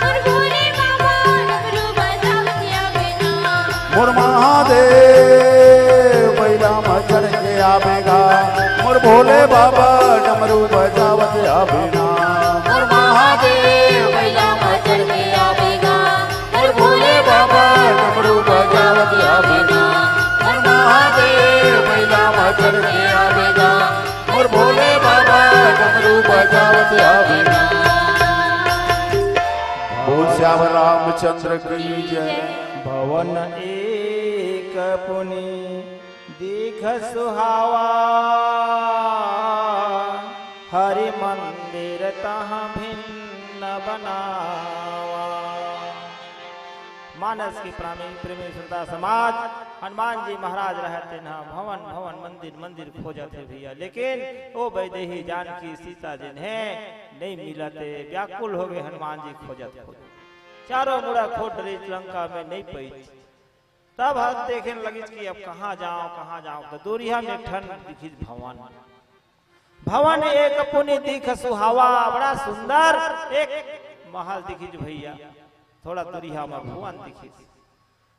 मोर भोले बाबा डमरू बजावत आबे ना। मोर महादेव बइला म चढ़ के आबे गा, मोर भोले बाबा डमरू बजावत आबे ना। मोर महादेव बइला म चढ़ के आबे गा, मोर भोले बाबा डमरू बजावत आबे ना। मोर महादेव बइला म चढ़ के आबे ना। मोर भोले बाबा डमरू बजावत आबे ना। बोल सियावर रामचंद्र की जय। भवन एक पुनि दीख सुहावा, हरि मंदिर तहाँ भिन्न बनावा। मानस के प्रेमी, प्रेमी श्रोता समाज, हनुमान जी महाराज रहत तेन ह भवन भवन मंदिर मंदिर खोजत हे भैया, लेकिन ओ वैदेही जानकी सीता जिन्हें नहीं मिलत हे, व्याकुल हो गए हनुमान जी खोजत खोजत। चारों मुड़ा खोज डरिस लंका में नहीं पइस। तब हर देखे लगिस कि अब कहाँ जाओ, कहाँ जाओ। तो दूरिहा में एक ठन दिखिस भवन। भवन एक पुनि दीख सुहावा, बड़ा सुंदर एक महल दिखिस भैया। थोड़ा दूरिहा में भवन दिखिस।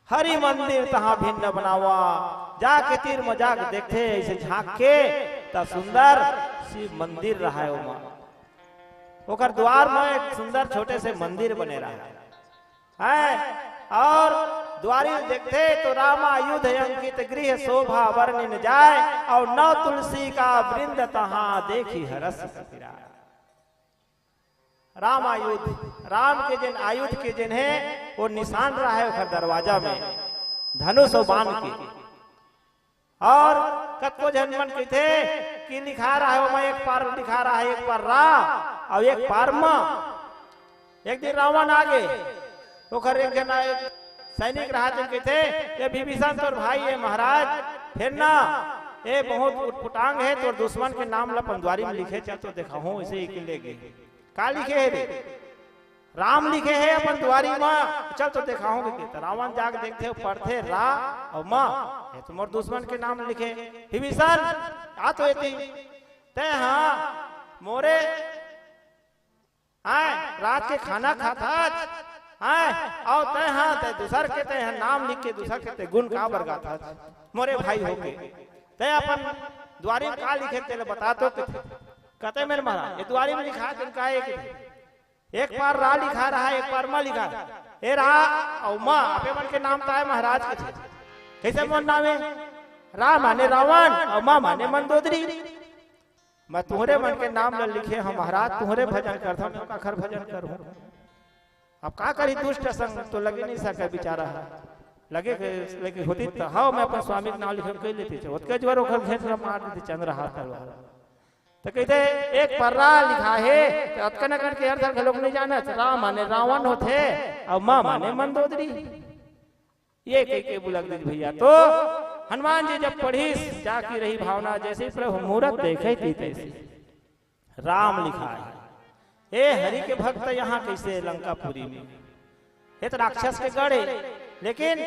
हरि मंदिर तहाँ भिन्न बनावा, जाके तीर में जाके देखथे, ऐसे झांक के, त सुंदर शिव मंदिर रहय ओमा। ओकर द्वार में एक सुंदर छोटे से मंदिर बने रहय। है। और द्वारी देखथे तो रामायुध अंकित गृह शोभा वर्णिन जाय, और नौ तुलसी का वृंद तहाँ देखी हरस कपिराय। रामायुध, राम के जेन आयुध के जेन हे, वो निशान रहय ओकर दरवाजा में, धनुष और बाण के। और कतको झन मन कहिथे कि लिखा रहय ओमा, एक पार लिखा रहय, एक पार रा, अउ एक पार म। एक दिन रावण आगे, ओकर एक झन एक सैनिक रहय, तेन कहिथे, "ये विभीषण तोर भाई हे महाराज, फेर ना, ये बहुत उटपुटांग हे, तोर दुश्मन के नाम ल अपन द्वारी म लिखे, चल तो देखाहूं," अइसे ही के ले गे। का लिखे हे रे? राम लिखे हे अपन दुवारी म, चल तो देखाहूं कहिके। त रावण जाके देखथे, पढ़थे रा अउ म, ये तो मोर दुश्मन के नाम लिखे। विभीषण, आ तो एती। तैं हा मोरे, आय, रात के खाना खाथस, आय, अउ तैं हा, तैं दूसर के, तैं हा नाम लिख के दूसर के तैं गुण काबर गाथस? मोरे भाई होके। तैं अपन दुवारी म का लिखे, तेला बता तो कहिथे। कहिथे मेर महाराज, ये दुवारी म लिखा हे, तेन का हे कहिथे। एक पार रा लिखा रहा, एक पार मा लिखा। ए रा अउ मा, आपे मन के नाम ताय महाराज के थे। कइसे मोर नाम हे? रा माने रावण अउ मा माने मंदोदरी। मैं तुंहरे मन के नाम ल लिखे हंव महाराज, तुंहरे भजन करथंव, मैं काखर भजन करहूं? अब का करही, दुष्ट संग तो लगे नइ सके बिचारा ह। लगे के, लगे होतिस त हव, मैं अपन स्वामी के नाम लिखे कहि लेतिस, ओतके जोर ओखर घेंच ल मार देतिस चंद्रहास तलवार। त कहिथे, एक पार रा लिखा हे, त अतकन अकन के अर्थ घलोक नइ जानस। रा माने रावण होथे, अउ मा माने मंदोदरी। ये कहिके बुलक दिस भइया। तो हनुमान जी जब पढ़िस, जाकी रही भावना, जइसे प्रभु मूरत देखहि तइसे। राम लिखा हे। ए हरि के भक्त इहां कइसे लंकापुरी में? ए त राक्षस के गढ़ हे, लेकिन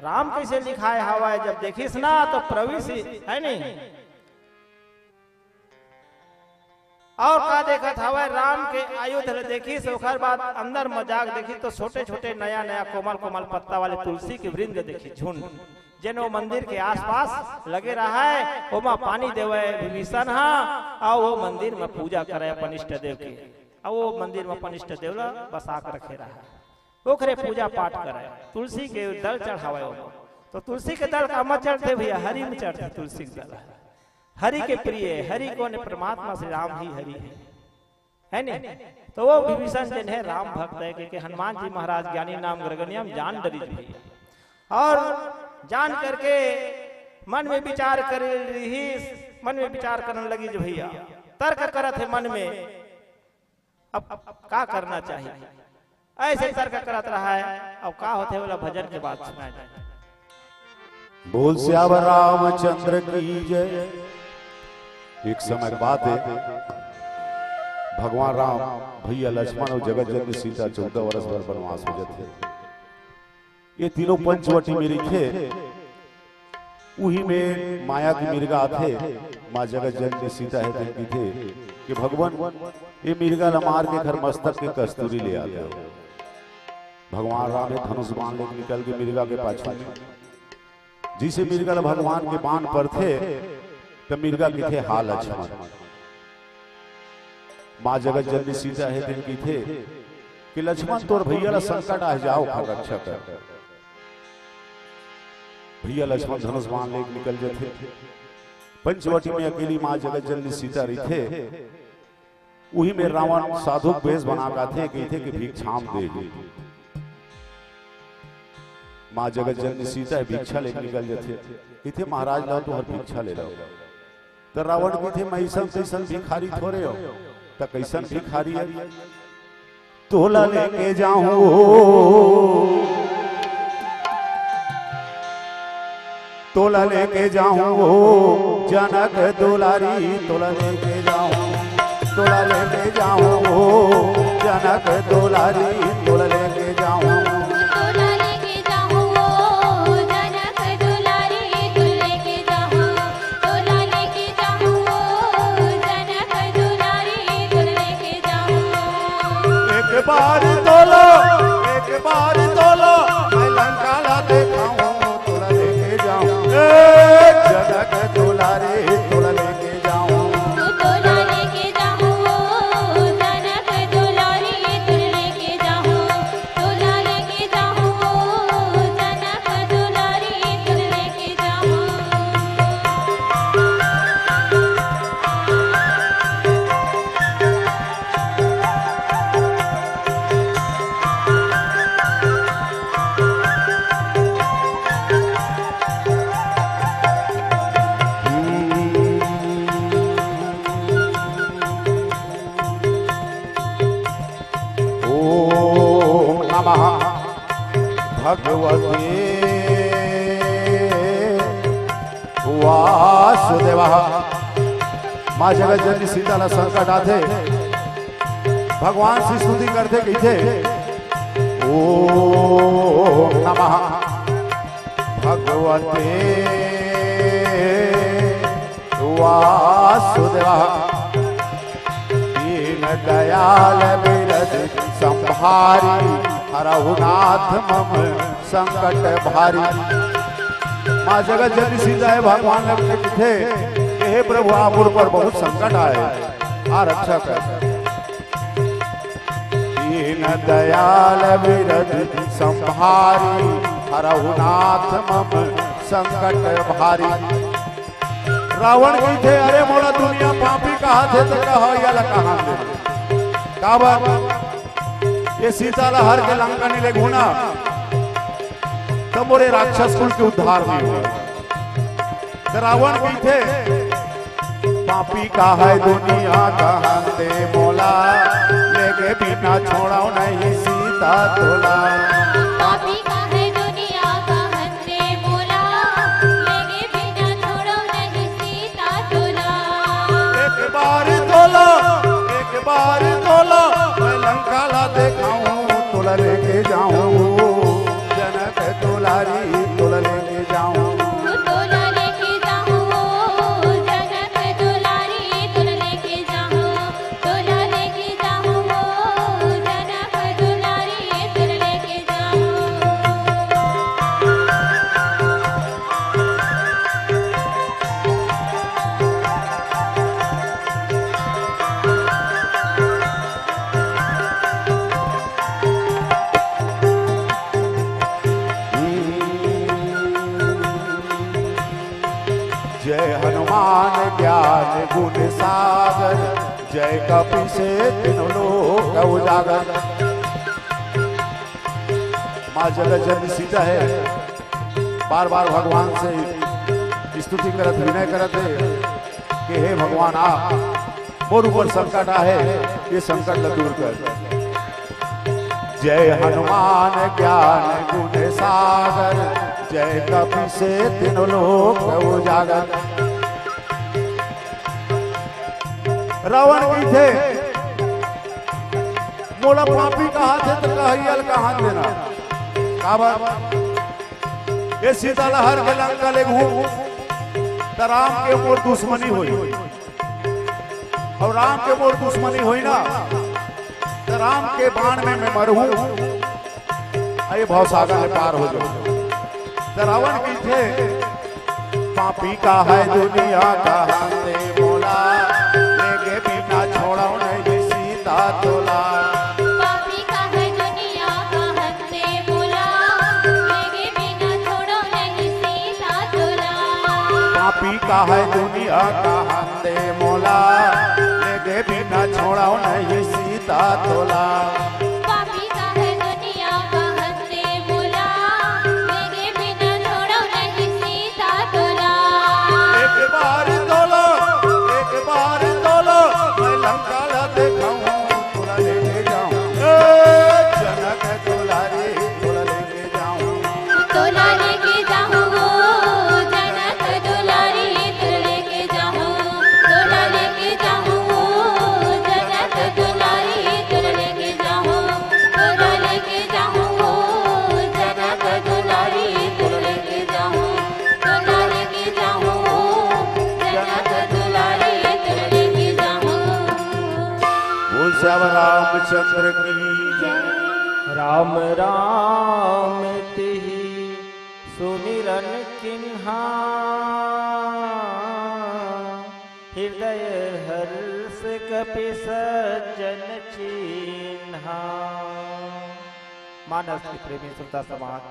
राम कइसे लिखाय हवय? जब देखिस ना त प्रभु से, हे नहीं? अउ का देखत हवय? राम के आयुध ल देखिस, ओखर बाद अंदर म जाके देखिस त छोटे-छोटे, नया-नया, कोमल-कोमल पत्ता वाले तुलसी के वृंद देखिस, झुंड, जेन ओ मंदिर के आसपास लगे रहय, ओमा पानी देवय विभीषण ह, अउ ओ मंदिर म पूजा करय अपन इष्ट देव के, अउ ओ मंदिर म अपन इष्ट देव ल बसा के रखे रहय, ओखरे पूजा पाठ करय, तुलसी के दल चढ़ावय ओमा। त तुलसी के दल कामा चढ़थे भइया? हरि म चढ़थे तुलसी के दल। हरि के प्रिय, हरि कोन हे? परमात्मा श्री राम ही हरि हे, हे नहीं? त ओ विभीषण जेन हे राम भक्त हे, कहिके हनुमान जी महाराज ज्ञानी नाम ग्रगणियम जान डरिस भइया। अउ जान करके मन में विचार करे रिहिस, मन में विचार करन लगिस भइया, तर्क करत हे मन में, अब का करना चाहिए? अइसे तर्क करत रहय, अब का होथे, ओला भजन के बाद सुनाय जाय। बोल सियावर रामचंद्र की जय। एक समय के बात हे, भगवान राम, भइया लक्ष्मण अउ जगत जननी सीता चौदह वर्ष बर बनवास हो जाथे। ये तीनों पंचवटी में रहिथे। उही में माया के मिर्गा आथे, माँ जगत जननी सीता हे तेन कहिथे कि भगवान, ये मिर्गा ला मार के एखर मस्तक के कस्तूरी ले आते हो। भगवान राम हे धनुष बाण लेके निकल के मिर्गा के पाछू में, जइसे मिर्गा ला भगवान के बाण परथे, त मिर्गा कहिथे, "हा लक्ष्मण।" माँ जगत जननी सीता हे तेन कहिथे कि लक्ष्मण, तोर भइया ला संकट आय, जा ओखर रक्षा कर। भइया लक्ष्मण धनुष बाण लेके निकल जथे। पंचवटी में अकेली माँ जगत जननी सीता रहिथे। उही में रावण साधु के बेस बना के आथे, कहिथे कि भिक्षाम देहि। माँ जगत जननी सीता हे, भिक्षा लेके निकल जथे। कहिथे, "महाराज, लाव तुंहर भिक्षा ले लव।" त रावण कहिथे, "मैं अइसन तइसन भिखारी थोरे हों।" त कइसन भिखारी हे? "तोला लेके जाहूं, तोला लेके जाहूं जनक दुलारी, तोला लेके जाहूं, तोला लेके जाहूं जनक दुलारी, तोला लेके जाहूं।" तोला लेके जाहूं ओ जनक दुलारी, तोला लेके जाहूं, तोला लेके जाहूं ओ जनक दुलारी, तोला लेके जाहूं। एक बार तोला, एक बार तोला, मैं लंका ला देखाहूं, तोला लेके जाहूं। ए जनक दुलारी, तोला लेके जाहूं। तोला लेके जाहूं ओ जनक दुलारी, तोला लेके जाहूं। तोला लेके जाहूं ओ जनक दुलारी, तोला लेके जाहूं। ओम नमः भगवते वासुदेव। माँ जगत जननी सीता ला संकट आथे, भगवान से स्तुति करथे, कहिथे, "ओम नमः भगवते वासुदेव।" दीन दयाल बिरज संभारी, हरहु नाथ मम संकट भारी। माँ जगत जननी सीता हे भगवान लक्ष्मण कहिथे, "हे प्रभु, आप मोर ऊपर बहुत संकट आय, आ रक्षा कर।" दीनदयाल विरज संभारी, हरहु नाथ मम संकट भारी। रावण कहिथे, "अरे मोला दुनिया पापी कहाथे त कह, या ला कहान दे।" काबर? ये सीता ला हर के लंका नइ लेगहूं ना, त मोरे राक्षस कुल के उद्धार नइ होय। त रावण कहिथे, "पापी कहाय दुनिया कहान दे मोला, लेगे बिना छोड़व नहीं सीता तोला।" पापी कहाय दुनिया कहान दे मोला, लेगे बिना छोड़व नहीं सीता तोला। एक बार तोला, एक बार तोला, मैं लंका ला देखाहूं, तोला लेके जाहूं, जनक दुलारी, तोला लेके जाहूं। तोला लेके जाहूं, जनक दुलारी, तोला लेके जाहूं, तोला लेके जाहूं, जनक दुलारी, तोला लेके जाहूं। जय हनुमान ज्ञान गुण सागर, जय कपीस तीनों लोक उजागर। माँ जगत जननी सीता हे, बार बार भगवान से स्तुति करत, विनय करत हे कि हे भगवान, आ मोर ऊपर संकट आहे, ये संकट ला दूर कर। जय हनुमान ज्ञान गुण सागर, जय कपीस तीनों लोक उजागर। रावण कहिथे, "मोला पापी कहाथे त कह, या ला कहान दे ना।" काबर? ये सीता ला हर के लंका लेगहूं, त राम के मोर दुश्मनी होई, अउ राम के मोर दुश्मनी होई ना, त राम के बाण में मैं मरहूं, अउ ये भवसागर ले पार हो जाहूं। त रावण कहिथे, "पापी कहाय दुनिया कहान दे मोला, लेगे बिना छोड़व नहीं सीता तोला।" पापी कहाय दुनिया कहान दे मोला, लेगे बिना छोड़व नहीं सीता तोला। पापी कहाय दुनिया कहान दे मोला, लेगे बिना छोड़व नहीं सीता तोला। पापी कहाय दुनिया कहान दे मोला, लेगे बिना छोड़व नहीं सीता तोला। एक बार तोला, एक बार तोला, मैं लंका ला देखाहूं, तोला लेके जाहूं। ए जनक दुलारी, तोला लेके जाहूं। तोला लेके जाहूं, जनक दुलारी, तोला लेके जाहूं। तोला लेके जाहूं, जनक दुलारी, तोला लेके जाहूं। तोला लेके जाहूं, जनक दुलारी, तोला लेके जाहूं। तोला लेके जाहूं, जनक दुलारी, तोला लेके जाहूं। बोल श्याम रामचंद्र की जय। राम राम तिहि सुमिरन किन्हा, हृदय हर्ष कपि सज्जन चिन्हा। मानस के प्रेमी श्रोता समाज,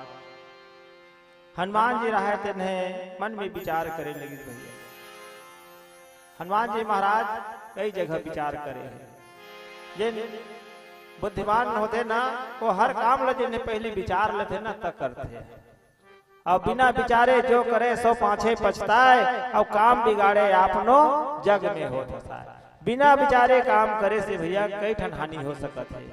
हनुमान जी रहय तेन हे मन में विचार करे लगिस भैया। हनुमान जी महाराज कई जगह विचार करे हे। जेन बुद्धिमान होथे ना, वो हर काम ल जेन पहली विचार लेथे ना, त करथे। अउ बिना विचारे जो करे सो पाछे पछताय, अउ काम बिगाड़े आपनो जग में होत हसाय। बिना विचारे काम करे से भैया कई ठन हानि हो सकत हे,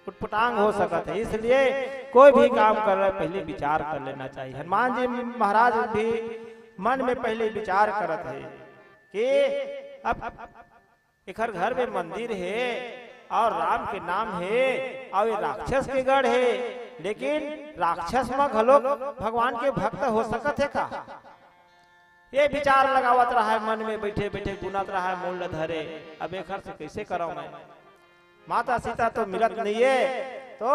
उटपटांग हो सकत हे। इसलिए कोई भी काम कर रहे पहले विचार कर लेना चाहिए। हनुमान जी महाराज भी मन में पहले विचार करत हे कि अब एखर घर में मंदिर हे अउ राम के नाम हे अउ ये राक्षस के गढ़ हे, लेकिन राक्षस म घलोक भगवान के भक्त हो सकत हे का? ये विचार लगावत रहय, मन में बैठे बैठे गुनत रहय, मूल धरे, अब एखर से कैसे करव मैं? माता सीता तो मिलत नइये, तो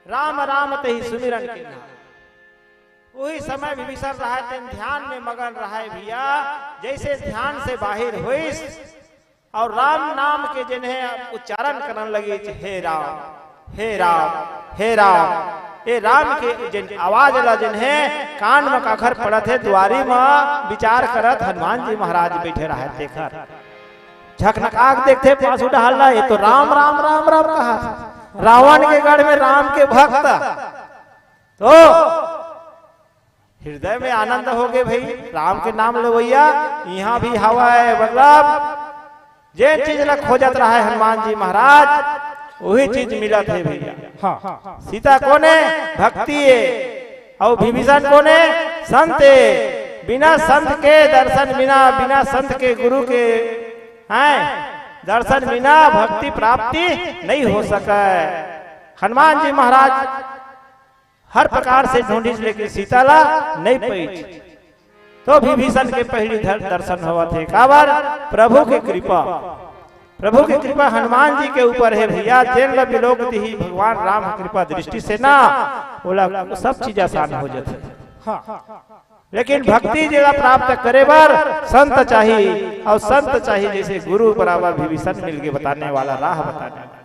राम राम तिहि सुमिरन किन्हा। उही समय विभीषण रहय, तेन ध्यान में मगन रहय भैया। जैसे ध्यान से बाहिर होइस, अउ राम नाम के जेन हे उच्चारण करन लगिस, हे राम, हे राम, हे राम। ए राम के जेन आवाज ला जेन हे कान म काखर पड़त हे, दुवारी म विचार करत हनुमान जी महाराज बइठे रहय, तेखर झकनका के देखथे पासू डहर ला, ए तो राम, राम, राम, राम कहत हे। रावण के गढ़ में राम के भक्त। तो हृदय में आनंद होगे भई, राम के नाम लेवइया इहाँ भी हवय, मतलब जेन चीज ला खोजत रहय हनुमान जी महाराज, वही चीज मिलत हे भइया। हाँ। सीता कोन ए? भक्ति ए। अउ विभीषण कोन ए? संत ए। बिना संत के दर्शन बिना, बिना संत के गुरु के, हैं, दर्शन बिना भक्ति प्राप्ति नइ हो सकय। हनुमान जी महाराज हर प्रकार से ढूंढिस, लेकिन सीता ला नइ पइस। तो विभीषण के पहिली दर-, दर्शन होवत हे। काबर? प्रभु के कृपा, प्रभु के कृपा हनुमान जी के ऊपर हे भइया। जेन ला बिलोक दिही भगवान राम ह कृपा दृष्टि से ना, ओला सब चीज आसान हो जाथे। हाँ। लेकिन भक्ति जेला प्राप्त करे बर संत चाही, अउ संत चाही जइसे गुरु बराबर विभीषण मिलके बताने वाला, राह बताने वाला।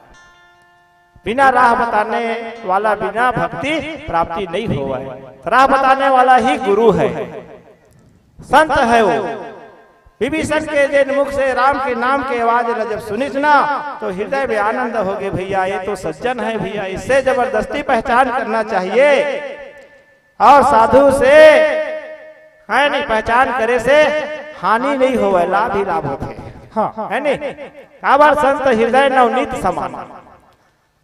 बिना राह बताने वाला बिना भक्ति प्राप्ति नइ होवय। राह बताने वाला ही गुरु हे, संत हे वो। विभीषण के जेन मुख से राम के नाम के आवाज ला जब सुनिस ना, तो हृदय में आनंद होगे भइया, ये तो सज्जन हे भइया, इससे जबरदस्ती पहचान करना चाहिए। अउ साधु से, हे नहीं, पहचान करे से हानि नइ होवय, लाभ ही लाभ होथे। हाँ। हे नहीं? काबर? संत हृदय नवनीत समान,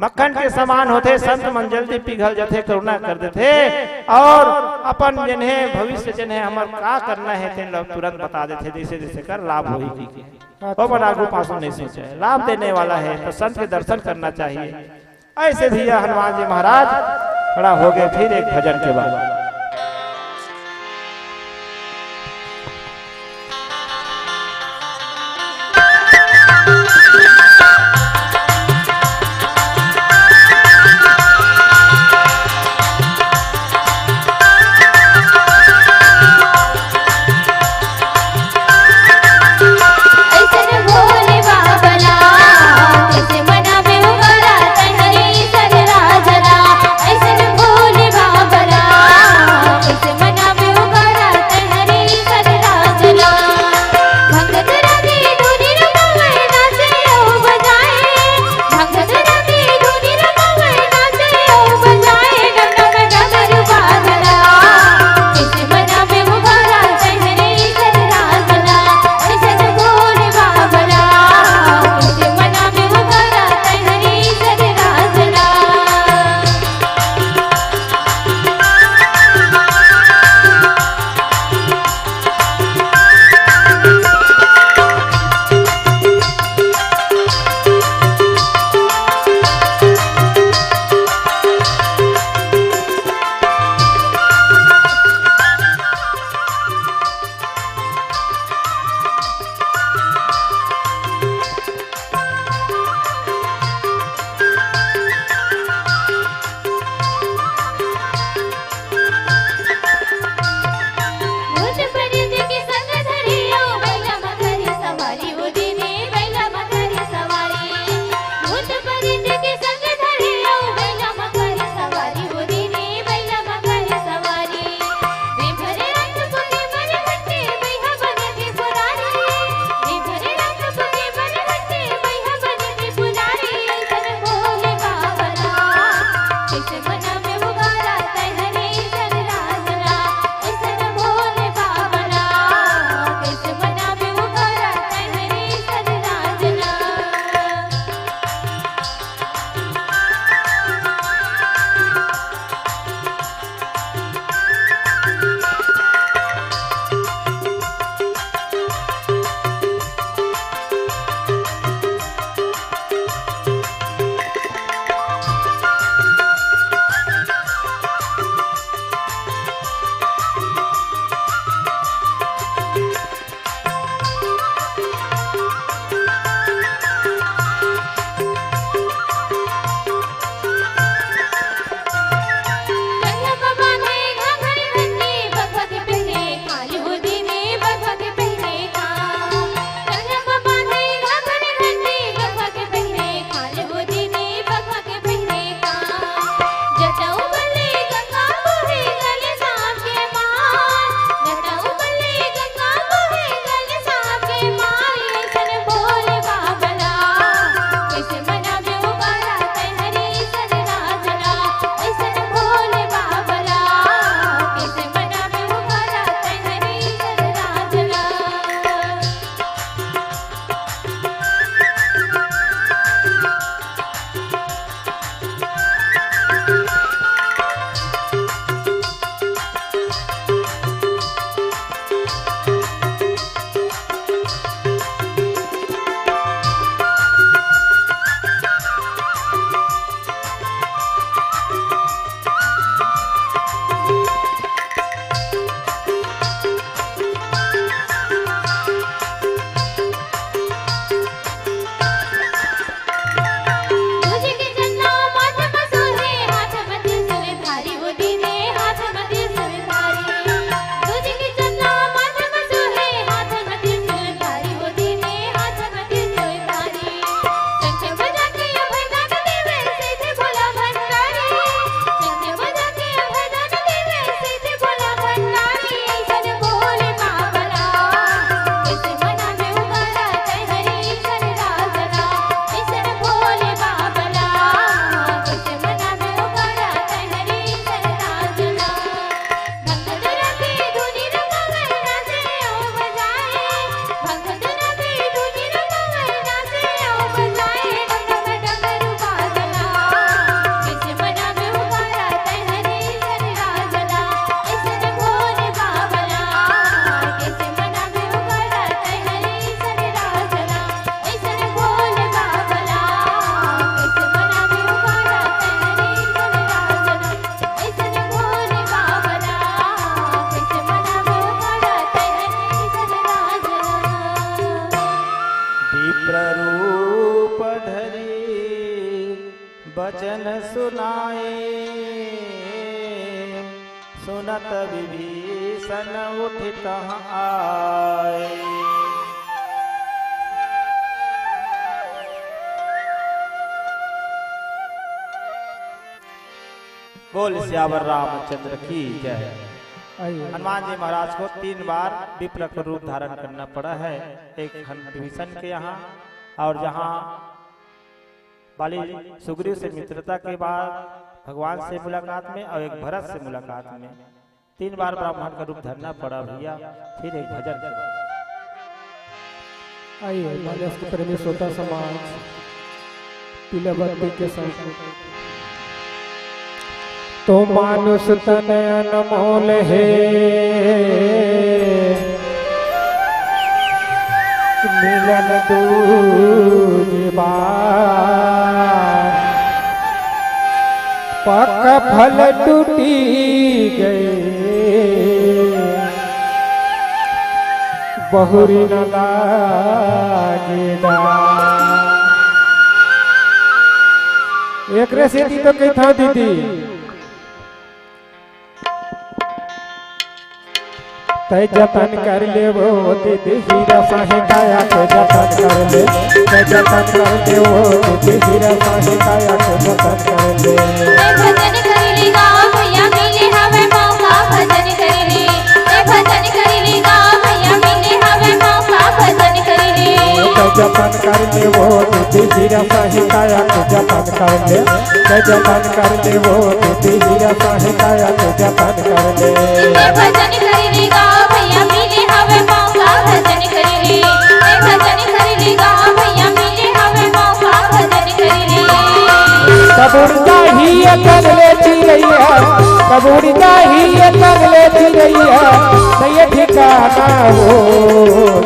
मक्खन के समान होथे। संत मन जल्दी पिघल जाथे, करुणा कर देथे अउ अपन जेन हे भविष्य जेन हे हमर का करना हे तेन ला तुरंत बता देथे, जइसे जइसे कर लाभ होही कहिके। ओमन आगू पाछू नइ सोचय, लाभ देने वाला हे, तो संत के दर्शन करना चाहिए। अइसे भइया हनुमान जी महाराज खड़ा होगे फिर एक भजन के बाद। बचन सुनाए सुनत विभीषण उठि तहाँ आए। बोल सियावर रामचंद्र की जय। आइए। हनुमान जी महाराज को तीन बार विप्र का रूप धारण करना पड़ा है। एक खंड विभीषण के यहाँ, और जहाँ बाली सुग्रीव से मित्रता के बाद भगवान से मुलाकात में और एक भरत से मुलाकात में तीन बार ब्राह्मण का रूप धरना पड़ा भैया। फिर एक भजन के बाद आइए, मानस के प्रेमी श्रोता समाज, पीला बत्ती के संग। तो मानुष तन अनमोल हे, मिलन दूज बार, पक्का फल टूटी गए, बहुरी न लागे डार। एकरे सेती तो कहिथंव दीदी, तै जतन कर ले वो दीदी हीरा साही काया के जतन कर ले, तै जतन कर ले वो दीदी हीरा साही काया के जतन कर ले। ए भजन करिली गाँव भैया मिले हवे मौका, भजन करिली। ए भजन करिली गाँव भैया मिले हवे मौका, भजन करिली। तै जतन कर ले वो दीदी हीरा साही काया के जतन कर ले, तै जतन कर ले वो दीदी हीरा साही काया के जतन कर ले। ए भजन करिली गाँव भैया मिले हवे मौका, भजन करिली। ए भजन करिली गाँव भैया मिले हवे मौका, भजन करिली। कब उड़ जाही ये तन ले चिरैया, कब उड़ जाही ये तन ले चिरैया, नहीं ये ठिकाना हो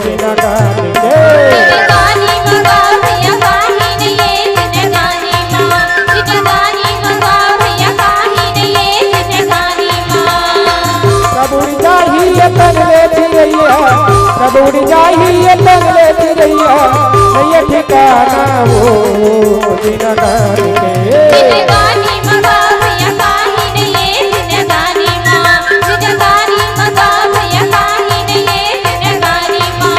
बिना गान के। जिंदगानी मगा भैया काहे नहीं ये जिंदगानी माँ, जिंदगानी मगा भैया काहे नहीं ये जिंदगानी माँ। कब उड़ जाही ये तन ले चिरैया, कब उड़ जाही ये तन ले चिरैया, नहीं ये ठिकाना हो बिना गान के। जिंदगानी मगा भैया काहे नहीं ये जिंदगानी माँ, जिंदगानी मगा भैया काहे नहीं ये जिंदगानी माँ।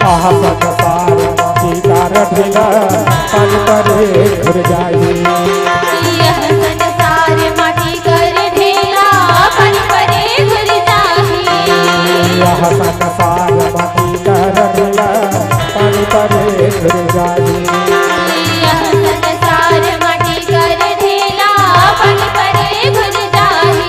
आहा संसार माटी का ढेला, पानी परे घुर जाही। यह संसार माटी कर ढेला, पानी परे घुर जाही। यह संसार माटी का ढेला, पानी परे घुर जाही। यह संसार माटी कर ढेला, पानी परे घुर जाही।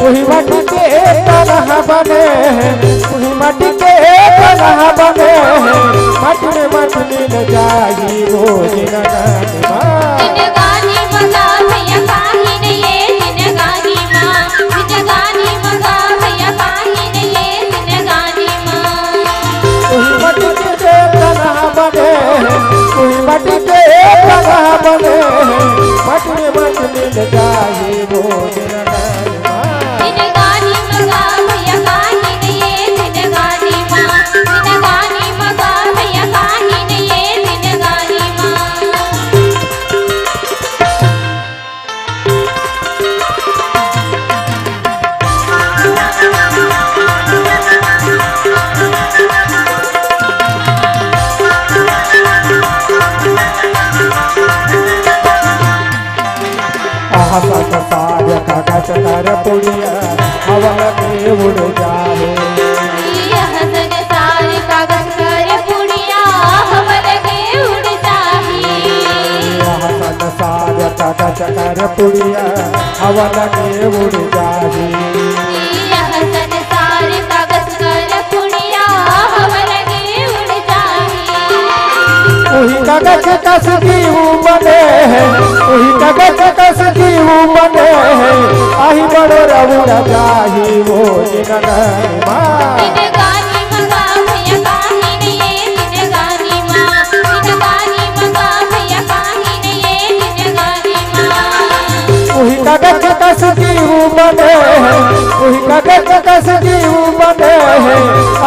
उही माटी के तनहा बने हैं, उही माटी के तनहा बने हैं, माटी में माटी मिल जाही वो जिनगानी माँ। जिनगानी मगा भैया काहे नहीं ये जिनगानी माँ, जिनगानी मगा भैया काहे नहीं ये जिनगानी माँ। उही माटी के तनहा बने हैं, उही माटी के तनहा बने हैं, माटी में माटी मिल जाही वो जिनगानी माँ। जिनगानी मगा भैया काहे नहीं ये जिनगानी माँ, जिनगानी मगा भैया काहे नहीं ये जिनगानी माँ। आहा संसार कागज कर पुड़िया, हवा लगे उड़ जाहे। यह संसार कागज कर पुड़िया, हवा लगे उड़ जाहे। आहा संसार कागज कर पुड़िया, हवा लगे उड़ जाहे। यह संसार कागज कर पुड़िया, हवा लगे उड़ जाही। उही कागज कस जीव बने हैं, उही कागज कस जीव बने हैं, आही बड़ो रउरा जाही वो जिनगानी माँ। जिनगानी मगा भैया काहे नहीं ये जिनगानी माँ, जिनगानी बने हे, उही कगज कस जीव बने हे,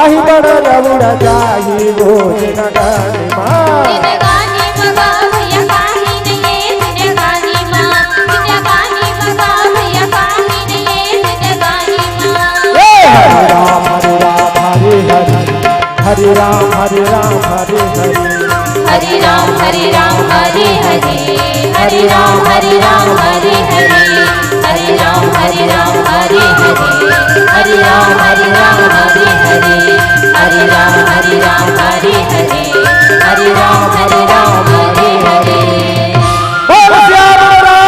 आही बड़ा रउरा जाही वो जिनगानी मा। ए, हरे राम, हरे राम, हरे हरे, हरे राम, हरे राम, हरे हरे। हरे राम, हरे राम, हरे हरे, हरे राम, हरे राम, हरे हरे, हरे राम, हरे राम, हरे हरे, हरे राम, हरे राम, हरे हरे, हरे राम, हरे राम, हरे हरे,